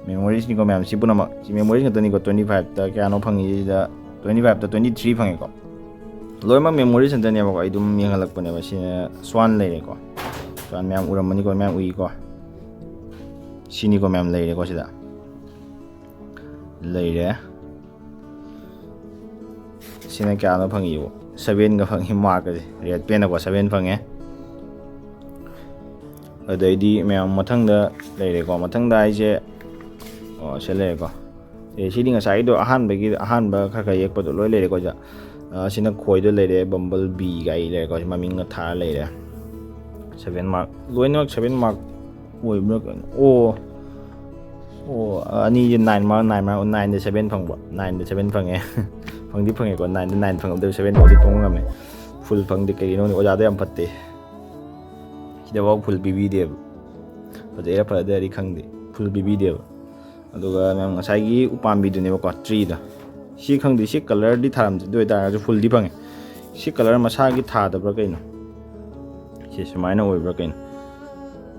Memoriesꯅꯤꯀꯣ ꯃꯌꯥꯝ, ꯁꯤ ꯄꯨꯝꯅꯃꯛ ꯁꯤ memories ꯉꯥꯛꯇꯅꯤꯀꯣ꯫ Twenty fiveꯇ ꯀꯌꯥꯅꯣ ꯐꯪꯉꯤꯁꯤꯗ, twenty fiveꯇ twenty three ꯐꯪꯉꯦꯀꯣ꯫ ꯂꯣꯏꯅꯃꯛ memories ꯉꯥꯛꯇꯅꯦꯕꯀꯣ꯫ ꯑꯩ ꯑꯗꯨꯝ ꯌꯦꯡꯍꯜꯂꯛꯄꯅꯦꯕ꯫ ꯁꯤꯅ swan ꯂꯩꯔꯦꯀꯣ꯫ Swan ꯃꯌꯥꯝ ꯎꯔꯝꯃꯅꯤꯀꯣ, ꯃꯌꯥꯝ ꯎꯏꯀꯣ꯫ ꯁꯤꯅꯤꯀꯣ ꯃꯌꯥꯝ ꯂꯩꯔꯦꯀꯣ ꯁꯤꯗ꯫ ꯂꯩꯔꯦ꯫ ꯁꯤꯅ ꯀꯌꯥꯅꯣ ꯐꯪꯉꯤꯕꯣ? Sevenꯒ ꯐꯪꯉꯤ markꯁꯦ꯫ Red penꯅꯀꯣ seven ꯐꯪꯉꯦ꯫ ꯑꯗꯩꯗꯤ ꯃꯌꯥꯝ ꯃꯊꯪꯗ ꯂꯩꯔꯦꯀꯣ꯫ ꯃꯊꯪꯗ ꯍꯥꯏꯁꯦ, ꯑꯣ, ꯁꯤ ꯂꯩꯔꯦꯀꯣ꯫ ꯑꯦ, ꯁꯤꯗꯤ ꯉꯁꯥꯏꯒꯤꯗꯣ ꯑꯍꯥꯟꯕꯒꯤ, ꯑꯍꯥꯟꯕ ꯈꯔ ꯈꯔ ꯌꯦꯛꯄꯗꯣ ꯂꯣꯏ ꯂꯩꯔꯦꯀꯣ ꯁꯤꯗ꯫ ꯑ, ꯁꯤꯅ ꯈꯣꯏꯗ ꯂꯩꯔꯦ, bumblebee ꯀꯥꯏ ꯂꯩꯔꯦꯀꯣ꯫ ꯁꯤ ꯃꯃꯤꯡꯒ ꯊꯥꯔ ꯂꯩꯔꯦ꯫ Seven mark꯫ ꯂꯣꯏꯅꯃꯛ seven mark ꯑꯣꯏꯕ꯭ꯔꯥ ꯀꯩꯅꯣ? ꯑꯣ꯫ ꯑꯣ, ꯑꯅꯤꯁꯦ nine mark, nine mark, nineꯗ seven ꯐꯪꯕ꯫ Nineꯗ seven ꯐꯪꯉꯦ꯫ ꯐꯪꯗꯤ ꯐꯪꯉꯦꯀꯣ, nineꯗ nine ꯐꯪꯉꯝꯗꯕ seven ꯐꯥꯎꯗꯤ ꯐꯪꯕ ꯉꯝꯃꯦ꯫ Full ꯐꯪꯗꯦ, ꯀꯩꯒꯤꯅꯣ ꯈꯪꯗꯦ, ꯑꯣꯖꯥꯗꯣ ꯌꯥꯝ ꯐꯠꯇꯦ꯫ ꯁꯤꯗꯐꯥꯎ full ꯄꯤꯕꯤꯗꯦꯕ꯫ ꯐꯖꯩꯔꯥ ꯐꯖꯗꯦꯔꯗꯤ ꯈꯪꯗꯦ, full ꯄꯤꯕꯤꯗꯦꯕ꯫ ꯑꯗꯨꯒ ꯃꯌꯥꯝ ꯉꯁꯥꯏꯒꯤ ꯎꯄꯥꯝꯕꯤꯗꯨꯅꯦꯕꯀꯣ, treeꯗꯣ꯫ ꯁꯤ ꯈꯪꯗꯦ, ꯁꯤ colourꯗꯤ ꯊꯥꯔꯝꯗꯦ, ꯑꯗꯨ ꯑꯣꯏꯇꯥꯔꯒꯁꯨ fullꯗꯤ ꯐꯪꯉꯦ꯫ ꯁꯤ colour ꯃꯁꯥꯒꯤ ꯊꯥꯗꯕ꯭ꯔꯥ ꯀꯩꯅꯣ? ꯁꯤ ꯁꯨꯃꯥꯏꯅ ꯑꯣꯏꯕ꯭ꯔꯥ ꯀꯩꯅꯣ?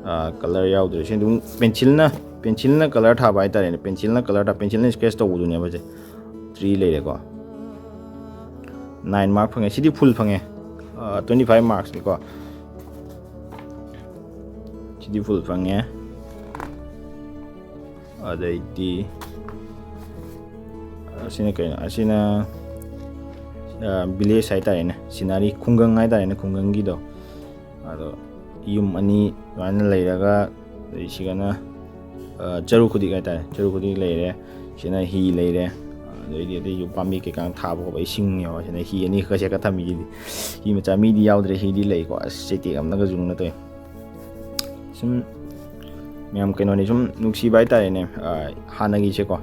ꯑꯥ, colour ꯌꯥꯎꯗ꯭ꯔꯦ꯫ ꯁꯤ ꯑꯗꯨꯝ pencilꯅ, pencilꯅ colour ꯊꯥꯕ ꯍꯥꯏꯇꯥꯔꯦꯅꯦ꯫ Pencilꯅ colour ꯊꯥ, pencilꯅ sketch ꯇꯧꯕꯗꯨꯅꯦꯕ ꯁꯦ꯫ Tree ꯂꯩꯔꯦꯀꯣ꯫ Nine mark ꯐꯪꯉꯦ꯫ ꯁꯤꯗꯤ full ꯐꯪꯉꯦ꯫ ꯑꯥ, twenty five marksꯅꯤꯀꯣ꯫ ꯁꯤꯗꯤ full ꯐꯪꯉꯦ꯫ ꯑꯗꯩꯗꯤ ꯑꯁꯤꯅ ꯀꯩꯅꯣ? ꯑꯁꯤꯅ, ꯑ, village ꯍꯥꯏꯇꯥꯔꯦꯅꯦ, scenery, ꯈꯨꯡꯒꯪ ꯍꯥꯏꯇꯥꯔꯦꯅꯦ, ꯈꯨꯡꯒꯪꯒꯤꯗꯣ꯫ ꯑꯗꯣ ꯌꯨꯝ ꯑꯅꯤ ꯑꯗꯨꯃꯥꯏꯅ ꯂꯩꯔꯒ, ꯑꯗꯩ ꯁꯤꯒꯅ, ꯑ, ꯆꯔꯨ ꯈꯨꯗꯤꯛ ꯍꯥꯏꯇꯥꯔꯦ, ꯆꯔꯨ ꯈꯨꯗꯤꯛ ꯂꯩꯔꯦ꯫ ꯁꯤꯅ ꯍꯤ ꯂꯩꯔꯦ꯫ ꯑꯗꯩꯗꯤ ꯑꯇꯩꯁꯨ ꯄꯥꯝꯕꯤ ꯀꯩꯀꯥ ꯊꯥꯕ ꯈꯣꯠꯄ, ꯏꯁꯤꯡꯅꯦꯕ꯫ ꯁꯤꯅ ꯍꯤ ꯑꯅꯤ ꯈꯛ ꯆꯦꯛꯀ ꯊꯝꯃꯤꯁꯤꯗꯤ꯫ ꯍꯤ ꯃꯆꯥ ꯃꯤꯗꯤ ꯌꯥꯎꯗ꯭ꯔꯦ, ꯍꯤꯗꯤ ꯂꯩꯀꯣ꯫ ꯑꯁ, ꯆꯩꯇꯦꯛ ꯑꯃꯅꯒ ꯌꯨꯡꯅ ꯇꯧꯏ꯫ ꯁꯨꯝ ꯃꯌꯥꯝ ꯀꯩꯅꯣꯅꯤ, ꯁꯨꯝ ꯅꯨꯡꯁꯤꯕ ꯍꯥꯏꯇꯥꯔꯦꯅꯦ, ꯑ, ꯍꯥꯟꯅꯒꯤꯁꯦꯀꯣ꯫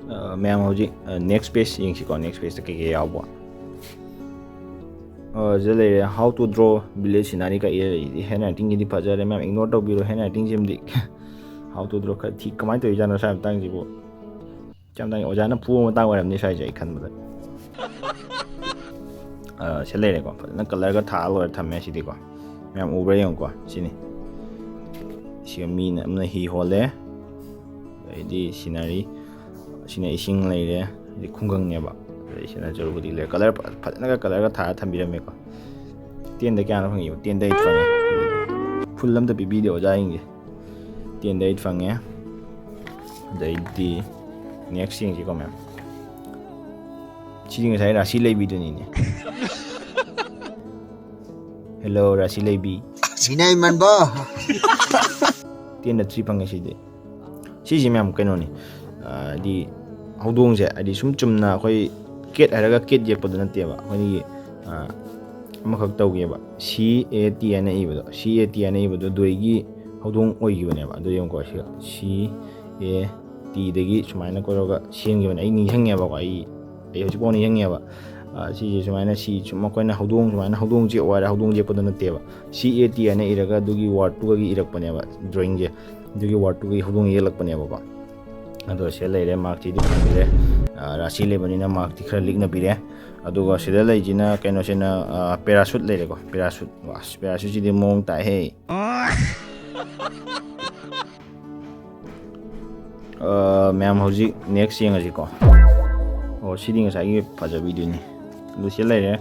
ꯑ, ꯃꯌꯥꯝ ꯍꯧꯖꯤꯛ, ꯑ, next page ꯌꯦꯡꯁꯤꯀꯣ, next pageꯇ ꯀꯩꯀꯩ ꯌꯥꯎꯕ꯫ ꯑ, ꯁꯤꯗ ꯂꯩꯔꯦ, "How to draw village scenery" ꯀ ꯏꯔ ꯂꯩꯔꯤꯁꯤꯗꯤ꯫ Handwritingꯁꯤꯗꯤ ꯐꯖꯔꯦ ꯃꯌꯥꯝ, ignore ꯇꯧꯕꯤꯔꯣ handwritingꯁꯤꯃꯗꯤ꯫ How to draw ꯈꯔ ꯊꯤ, ꯀꯃꯥꯏꯅ ꯇꯧꯔꯤꯖꯥꯠꯅꯣ ꯁ꯭ꯋꯥꯏ ꯃꯇꯥꯡꯁꯤꯕꯨ? ꯌꯥꯝ ꯇꯥꯡꯉꯤ꯫ ꯑꯣꯖꯥꯅ ꯐꯨꯕ ꯃꯇꯥꯡ ꯑꯣꯏꯔꯝꯅꯤ ꯁ꯭ꯋꯥꯏꯁꯦ, ꯑꯩ ꯈꯟꯕꯗ꯫ ꯁꯤ ꯂꯩꯔꯦꯀꯣ, ꯐꯖꯅ ꯀꯂꯔꯒ ꯊꯥ ꯂꯣꯏꯔ ꯊꯝꯃꯦ꯫ ꯁꯤꯗꯤꯀꯣ ꯃꯌꯥꯝ ꯎꯕ꯭ꯔꯥ ꯌꯦꯡꯉꯨꯀꯣ꯫ ꯁꯤꯅꯤ, ꯁꯤꯒ ꯃꯤꯅ ꯑꯃꯅ ꯍꯤ ꯍꯣꯜꯂꯦ, ꯑꯗꯩꯗꯤ ꯁꯤꯅꯔꯤ, ꯁꯤꯅ ꯏꯁꯤꯡ ꯂꯩꯔꯦ, ꯑꯗꯩ ꯈꯨꯡꯒꯪꯅꯦꯕ, ꯑꯗꯩ ꯁꯤꯅ ꯆꯔꯨꯕꯨꯗꯤ ꯂꯩꯔꯦ꯫ ꯀꯂꯔ ꯐꯖꯅꯒ ꯀꯂꯔꯒ ꯊꯥꯔ ꯊꯝꯕꯤꯔꯝꯃꯦꯀꯣ꯫ ꯇꯦꯟꯗ ꯀꯌꯥꯅꯣ ꯐꯪꯉꯤꯕ? ꯇꯦꯟꯗ ꯑꯩꯠ ꯐꯪꯉꯦ꯫ ꯐꯨꯜ ꯑꯝꯇ ꯄꯤꯕꯤꯗꯦ ꯑꯣꯖꯥꯁꯤꯡꯁꯦ꯫ ꯇꯦꯟꯗ ꯑꯩꯠ ꯐꯪꯉꯦ꯫ ꯑꯗꯩꯗꯤ ꯅꯦꯛꯁ ꯌꯦꯡꯁꯤꯀꯣ ꯃꯌꯥꯝ꯫ ꯁꯤꯗꯤ ꯉꯁꯥꯏ ꯔꯥꯁꯤ ꯂꯩꯕꯤꯗꯨꯅꯤꯅꯦ꯫ ꯍꯦꯜꯂꯣ ꯔꯥꯁꯤ ꯂꯩꯕꯤ꯫ ꯁꯤꯅ ꯏꯃꯟꯕ꯫ ꯇꯦꯟꯗ ꯊ꯭ꯔꯤ ꯐꯪꯉꯦ ꯁꯤꯗꯤ꯫ ꯁꯤꯁꯤ ꯃꯌꯥꯝ ꯀꯩꯅꯣꯅꯤ, ꯍꯥꯏꯗꯤ ꯍꯧꯗꯣꯡꯁꯦ, ꯍꯥꯏꯗꯤ ꯁꯨꯝ ꯆꯨꯝꯅ ꯑꯩꯈꯣꯏ ꯀꯦꯠ ꯍꯥꯏꯔꯒ ꯀꯦꯠ ꯌꯦꯛꯄꯗꯣ ꯅꯠꯇꯦꯕ꯫ ꯑꯩꯈꯣꯏꯒꯤ ꯑꯃꯈꯛ ꯇꯧꯒꯦꯕ, ꯁꯤ ꯑꯦ ꯇꯤ ꯍꯥꯏꯅ ꯏꯕꯗꯣ, ꯁꯤ ꯑꯦ ꯇꯤ ꯍꯥꯏꯅ ꯏꯕꯗꯣ ꯗꯨꯔꯩꯒꯤ ꯍꯧꯗꯣꯡ ꯑꯣꯏꯈꯤꯕꯅꯦꯕ꯫ ꯑꯗꯨ ꯌꯦꯡꯉꯨꯀꯣ, ꯁꯤ ꯁꯤ ꯑꯦ ꯇꯤꯗꯒꯤ ꯁꯨꯃꯥꯏꯅ ꯀꯧꯔꯒ ꯁꯦꯝꯈꯤꯕꯅꯦ꯫ ꯑꯩ ꯅꯤꯡꯁꯤꯡꯉꯦꯕꯀꯣ, ꯑꯩ ꯑꯩ ꯍꯧꯖꯤꯛꯐꯥꯎ ꯅꯤꯡꯁꯤꯡꯉꯦꯕ꯫ ꯁꯤꯁꯦ ꯁꯨꯃꯥꯏꯅ, ꯁꯤ ꯁꯨꯝ ꯑꯩꯈꯣꯏꯅ ꯍꯧꯗꯣꯡ, ꯁꯨꯃꯥꯏꯅ ꯍꯧꯗꯣꯡ ꯆꯦꯛꯑꯣ ꯍꯥꯏꯔ ꯍꯧꯗꯣꯡ ꯆꯦꯛꯄꯗꯣ ꯅꯠꯇꯦꯕ꯫ ꯁꯤ ꯑꯦ ꯇꯤ ꯍꯥꯏꯅ ꯏꯔꯒ ꯑꯗꯨꯒꯤ ꯋꯥꯔꯗꯇꯨꯒꯤ ꯏꯔꯛꯄꯅꯦꯕ ꯗ꯭ꯔꯣꯌꯤꯡꯁꯦ꯫ ꯑꯗꯨꯒꯤ ꯋꯥꯔꯗꯇꯨꯒꯤ ꯍꯧꯗꯣꯡ ꯌꯦꯛꯂꯛꯄꯅꯦꯕꯀꯣ꯫ ꯑꯗꯣ ꯁꯤꯗ ꯂꯩꯔꯦ, ꯃꯥꯔꯛꯁꯤꯗꯤ ꯐꯪꯗ꯭ꯔꯦ꯫ ꯔꯥꯁꯤ ꯂꯩꯕꯅꯤꯅ ꯃꯥꯔꯛꯇꯤ ꯈꯔ ꯂꯤꯛꯅ ꯄꯤꯔꯦ꯫ ꯑꯗꯨꯒ ꯁꯤꯗ ꯂꯩꯁꯤꯅ ꯀꯩꯅꯣꯁꯤꯅ, ꯄꯦꯔꯥꯁꯨꯠ ꯂꯩꯔꯦꯀꯣ꯫ ꯄꯦꯔꯥꯁꯨꯠ, ꯋꯥꯁ, ꯄꯦꯔꯥꯁꯨꯠꯁꯤꯗꯤ ꯃꯑꯣꯡ ꯇꯥꯏꯍꯦ꯫ ꯃꯌꯥꯝ ꯍꯧꯖꯤꯛ ꯅꯦꯛꯁ ꯌꯦꯡꯉꯁꯤꯀꯣ꯫ ꯑꯣ, ꯁꯤꯗꯤ ꯉꯁꯥꯏꯒꯤ ꯐꯖꯕꯤꯗꯨꯅꯤ꯫ ꯑꯗꯨ ꯁꯤ ꯂꯩꯔꯦ,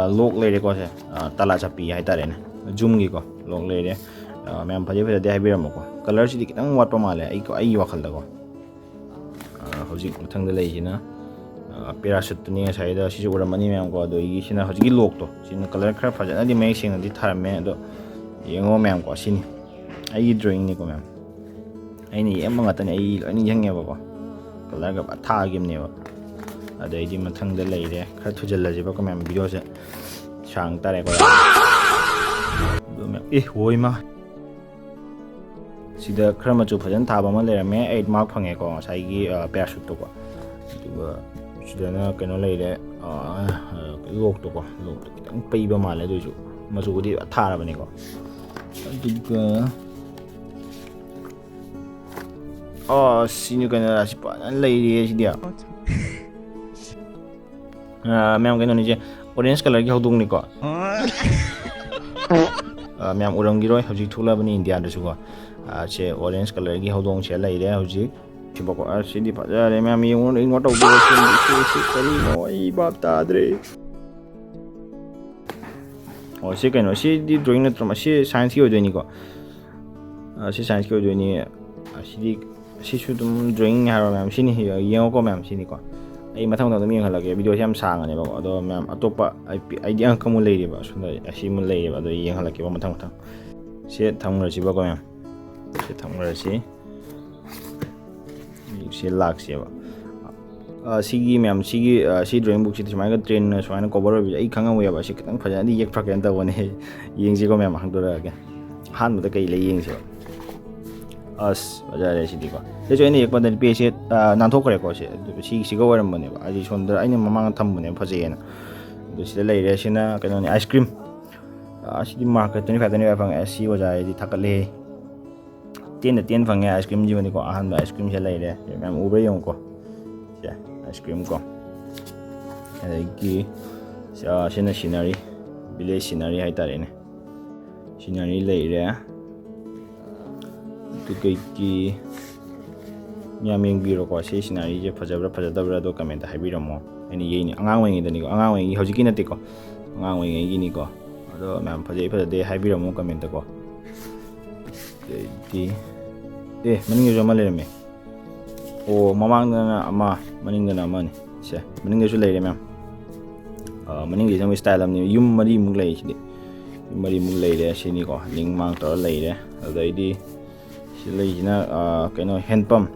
ꯂꯣꯛ ꯂꯩꯔꯦꯀꯣ꯫ ꯁꯦ ꯇꯥꯂꯥ ꯆꯠꯄꯤ ꯍꯥꯏꯇꯥꯔꯦꯅꯦ, ꯖꯨꯝꯒꯤꯀꯣ ꯂꯣꯛ ꯂꯩꯔꯦ꯫ ꯃꯌꯥꯝ ꯐꯖꯩ ꯐꯖꯗꯦ ꯍꯥꯏꯕꯤꯔꯝꯃꯣꯀꯣ꯫ ꯀꯂꯔꯁꯤꯗꯤ ꯈꯤꯇꯪ ꯋꯥꯠꯄ ꯃꯥꯜꯂꯦ ꯑꯩ ꯑꯩꯒꯤ ꯋꯥꯈꯜꯗꯀꯣ꯫ ꯍꯧꯖꯤꯛ ꯃꯊꯪꯗ ꯂꯩꯔꯤꯁꯤꯅ ꯄꯦꯔꯥꯁꯨꯠꯇꯨꯅꯤ꯫ ꯉꯁꯥꯏꯗ ꯁꯤꯁꯨ ꯎꯔꯝꯃꯅꯤ ꯃꯌꯥꯝꯀꯣ꯫ ꯑꯗꯣ ꯑꯩꯒꯤ ꯁꯤꯅ ꯍꯧꯖꯤꯛꯀꯤ ꯂꯣꯛꯇꯣ, ꯁꯤꯅ ꯀꯂꯔ ꯈꯔ ꯐꯖꯅꯗꯤ ꯃꯌꯦꯛ ꯁꯦꯡꯅꯗꯤ ꯊꯥꯔꯝꯃꯦ꯫ ꯑꯗꯣ ꯌꯦꯡꯉꯣ ꯃꯌꯥꯝꯀꯣ, ꯁꯤꯅꯤ ꯑꯩꯒꯤ ꯗ꯭ꯔꯣꯌꯤꯡꯅꯤꯀꯣ ꯃꯌꯥꯝ꯫ ꯑꯩꯅ ꯌꯦꯡꯕ ꯉꯥꯛꯇꯅꯦ, ꯑꯩ ꯂꯣꯏ ꯅꯤꯡꯁꯤꯡꯉꯦꯕꯀꯣ꯫ ꯀꯂꯔꯒ ꯐꯖ ꯊꯥꯈꯤꯕꯅꯦꯕ꯫ ꯑꯗꯩꯗꯤ ꯃꯊꯪꯗ ꯂꯩꯔꯦ, ꯈꯔ ꯊꯨꯖꯜꯂꯁꯦꯕꯀꯣ ꯃꯌꯥꯝ, ꯚꯤꯗꯤꯑꯣꯁꯦ ꯁꯥꯡ ꯇꯥꯔꯦꯀꯣ꯫ ꯑꯗꯨ ꯃꯌꯥꯝ, ꯑꯦ ꯍꯣꯏ ꯃꯥ꯫ ꯁꯤꯗ ꯈꯔ ꯃꯆꯨ ꯐꯖꯅ ꯊꯥꯕ ꯑꯃ ꯂꯩꯔꯝꯃꯦ, ꯑꯩꯠ ꯃꯥꯔꯛ ꯐꯪꯉꯦꯀꯣ ꯉꯁꯥꯏꯒꯤ ꯄꯦꯔꯥꯁꯨꯠꯇꯣꯀꯣ꯫ ꯑꯗꯨꯒ ꯁꯤꯗꯅ ꯀꯩꯅꯣ ꯂꯩꯔꯦ, ꯂꯣꯛꯇꯣꯀꯣ꯫ ꯂꯣꯛꯇꯣ ꯈꯤꯇꯪ ꯄꯩꯕ ꯃꯥꯜꯂꯦ, ꯑꯗꯨꯏꯁꯨ ꯃꯆꯨꯕꯨꯗꯤ ꯊꯥꯔꯕꯅꯤꯀꯣ꯫ ꯑꯗꯨꯒ ꯑꯁ, ꯁꯤꯅ ꯀꯩꯅꯣ, ꯑꯁꯤ ꯐꯖꯅ ꯂꯩꯔꯤꯌꯦ ꯁꯤꯗꯤ꯫ ꯃꯌꯥꯝ ꯀꯩꯅꯣꯅꯤꯁꯦ, ꯑꯣꯔꯦꯟꯖ ꯀꯂꯔꯒꯤ ꯍꯧꯗꯣꯡꯅꯤꯀꯣ꯫ ꯑ, ꯃꯌꯥꯝ ꯎꯔꯝꯈꯤꯔꯣꯏ, ꯍꯧꯖꯤꯛ ꯊꯣꯛꯂꯛꯑꯕꯅꯤ ꯏꯟꯗꯤꯌꯥꯗꯁꯨꯀꯣ꯫ ꯑ, ꯁꯦ ꯑꯣꯔꯦꯟꯖ ꯀꯂꯔꯒꯤ ꯍꯧꯗꯣꯡꯁꯦ ꯂꯩꯔꯦ ꯍꯧꯖꯤꯛ꯫ ꯁꯤꯕꯀꯣ, ꯑ, ꯁꯤꯗꯤ ꯐꯖꯔꯦ ꯃꯌꯥꯝ, ꯌꯦꯡꯉꯣ, ꯏꯒꯅꯣꯔ ꯇꯧꯕꯤꯔꯣ꯫ ꯁꯤ, ꯁꯤ, ꯁꯤ ꯀꯔꯤꯅꯣ? ꯑꯩ ꯚꯥꯞ ꯇꯥꯗ꯭ꯔꯦ꯫ ꯑꯣ, ꯁꯤ ꯀꯩꯅꯣ? ꯁꯤꯗꯤ ꯗ꯭ꯔꯣꯌꯤꯡ ꯅꯠꯇ꯭ꯔꯣ? ꯁꯤ ꯁꯥꯏꯟꯁꯀꯤ ꯑꯣꯏꯗꯣꯏꯅꯤꯀꯣ꯫ ꯑ, ꯁꯤ ꯁꯥꯏꯟꯁꯀꯤ ꯑꯣꯏꯗꯣꯏꯅꯤ꯫ ꯑꯁꯤꯗꯤ, ꯁꯤꯁꯨ ꯑꯗꯨꯝ ꯗ꯭ꯔꯣꯌꯤꯡꯅꯤ ꯍꯥꯏꯔꯣ ꯃꯌꯥꯝ꯫ ꯁꯤꯅꯤ, ꯌꯦꯡꯉꯣꯀꯣ ꯃꯌꯥꯝ, ꯁꯤꯅꯤꯀꯣ꯫ ꯑꯩ ꯃꯊꯪ ꯃꯊꯪ ꯑꯗꯨꯝ ꯌꯦꯡꯍꯜꯂꯛꯀꯦ꯫ ꯚꯤꯗꯤꯑꯣꯁꯦ ꯌꯥꯝ ꯁꯥꯡꯉꯅꯦꯕꯀꯣ꯫ ꯑꯗꯣ ꯃꯌꯥꯝ, ꯑꯇꯣꯞꯄ ꯑꯩ ꯄꯤ-, ꯑꯩꯗꯤ ꯑꯃꯈꯛꯃꯨꯛ ꯂꯩꯔꯤꯕ꯫ ꯑꯁꯣꯝꯗ ꯑꯁꯤꯃꯨꯛ ꯂꯩꯔꯤꯕ꯫ ꯑꯗꯣ ꯌꯦꯡꯍꯜꯂꯛꯀꯦꯕ ꯃꯊꯪ ꯃꯊꯪ꯫ ꯁꯤ ꯊꯝꯈ꯭ꯔꯁꯤꯕꯀꯣ ꯃꯌꯥꯝ꯫ ꯁꯤ ꯊꯝꯈ꯭ꯔꯁꯤ꯫ ꯁꯤ ꯂꯥꯛꯁꯦꯕ꯫ ꯑ, ꯁꯤꯒꯤ ꯃꯌꯥꯝ, ꯁꯤꯒꯤ, ꯑ, ꯁꯤ ꯗ꯭ꯔꯣꯌꯤꯡ ꯕꯨꯛꯁꯤꯗꯤ ꯁꯨꯃꯥꯏꯅ ꯇ꯭ꯔꯦꯟꯅ ꯁꯨꯃꯥꯏꯅ ꯀꯣꯚꯔ ꯑꯣꯏꯕꯁꯦ ꯑꯩ ꯈꯪꯉꯝꯃꯣꯏꯕ꯫ ꯁꯤ ꯈꯤꯇꯪ ꯐꯖꯅꯗꯤ ꯌꯦꯛꯐꯔꯛꯀꯦꯅ ꯇꯧꯕꯅꯦ꯫ ꯌꯦꯡꯁꯤꯀꯣ ꯃꯌꯥꯝ, ꯍꯥꯡꯗꯣꯔꯛꯑꯒꯦ꯫ ꯑꯍꯥꯟꯕꯗ ꯀꯩ ꯂꯩ ꯌꯦꯡꯁꯦꯕ꯫ ꯑꯁ, ꯐꯖꯔꯦ ꯁꯤꯗꯤꯀꯣ꯫ ꯁꯤꯁꯨ ꯑꯩꯅ ꯌꯦꯛꯄꯗ ꯅꯨꯄꯤꯁꯦ, ꯑ, ꯅꯥꯟꯊꯣꯛꯈ꯭ꯔꯦꯀꯣ꯫ ꯁꯦ, ꯑꯗꯨ ꯁꯤ, ꯁꯤꯒ ꯑꯣꯏꯔꯝꯕꯅꯦꯕ꯫ ꯍꯥꯏꯗꯤ ꯁꯣꯝꯗ ꯑꯩꯅ ꯃꯃꯥꯡꯗ ꯊꯝꯕꯅꯦꯕ ꯐꯖꯩꯌꯦꯅ꯫ ꯑꯗꯨ ꯁꯤꯗ ꯂꯩꯔꯦ꯫ ꯁꯤꯅ ꯀꯩꯅꯣꯅꯤ, ꯑꯥꯏꯁ ꯀ꯭ꯔꯤꯝ꯫ ꯑ, CD mark twenty five, twenty five ꯐꯪꯉꯦ꯫ ꯑꯁ, ꯁꯤ ꯑꯣꯖꯥ ꯑꯩꯗꯤ ꯊꯥꯒꯠꯂꯦ꯫ ꯇꯦꯟꯗ ꯇꯦꯟ ꯐꯪꯉꯦ ꯑꯥꯏꯁ ꯀ꯭ꯔꯤꯝꯁꯤꯃꯗꯤꯀꯣ꯫ ꯑꯍꯥꯟꯕ ꯑꯥꯏꯁ ꯀ꯭ꯔꯤꯝꯁꯦ ꯂꯩꯔꯦ꯫ ꯃꯌꯥꯝ ꯎꯕ꯭ꯔꯥ ꯌꯦꯡꯉꯨꯀꯣ꯫ ꯁꯦ, ꯑꯥꯏꯁ ꯀ꯭ꯔꯤꯝ ꯀꯣ꯫ ꯑꯗꯒꯤ, ꯑ, ꯁꯤꯅ ꯁꯤꯅꯔꯤ, ꯚꯤꯂꯦꯖ ꯁꯤꯅꯔꯤ ꯍꯥꯏꯇꯥꯔꯦꯅꯦ꯫ ꯁꯤꯅꯔꯤ ꯂꯩꯔꯦ꯫ ꯑꯗꯨꯗꯒꯤ ꯃꯌꯥꯝ ꯌꯦꯡꯕꯤꯔꯣꯀꯣ꯫ ꯁꯤ ꯁꯤꯅꯔꯤꯁꯦ ꯐꯖꯕ꯭ꯔꯥ ꯐꯖꯗꯕ꯭ꯔꯥ ꯑꯗꯣ ꯀꯃꯦꯟꯇ ꯍꯥꯏꯕꯤꯔꯝꯃꯣ꯫ ꯑꯩꯅ ꯌꯦꯡꯅꯤ-, ꯑꯉꯥꯡ ꯑꯣꯏꯔꯤꯉꯩꯗꯅꯤꯀꯣ, ꯑꯉꯥꯡ ꯑꯣꯏꯔꯤꯉꯩꯒꯤ, ꯍꯧꯖꯤꯛꯀꯤ ꯅꯠꯇꯦꯀꯣ, ꯑꯉꯥꯡ ꯑꯣꯏꯔꯤꯉꯩꯒꯤꯅꯤꯀꯣ꯫ ꯑꯗꯣ ꯃꯌꯥꯝ ꯐꯖꯩ ꯐꯖꯗꯦ ꯍꯥꯏꯕꯤꯔꯝꯃꯣ ꯀꯃꯦꯟꯇꯀꯣ꯫ ꯑꯗꯩꯗꯤ, ꯑꯦ, ꯃꯅꯤꯡꯗꯁꯨ ꯑꯃ ꯂꯩꯔꯝꯃꯦ꯫ ꯑꯣ, ꯃꯃꯥꯡꯗꯅ ꯑꯃ, ꯃꯅꯤꯡꯗꯅ ꯑꯃꯅꯤ꯫ ꯁꯦ, ꯃꯅꯤꯡꯗꯁꯨ ꯂꯩꯔꯦ ꯃꯌꯥꯝ꯫ ꯑ, ꯃꯅꯤꯡꯒꯤꯁꯤꯅ ꯑꯃꯨꯛ ꯁ꯭ꯇꯥꯏꯜ ꯑꯃꯅꯤ꯫ ꯌꯨꯝ ꯃꯔꯤꯃꯨꯛ ꯂꯩ ꯁꯤꯗꯤ꯫ ꯌꯨꯝ ꯃꯔꯤꯃꯨꯛ ꯂꯩꯔꯦ ꯁꯤꯅꯤꯀꯣ꯫ ꯂꯤꯡ ꯃꯥꯡ ꯇꯧꯔ ꯂꯩꯔꯦ꯫ ꯑꯗꯩꯗꯤ ꯁꯤ ꯂꯩꯁꯤꯅ, ꯑ, ꯀꯩꯅꯣ, ꯍꯦꯟꯄꯝ꯫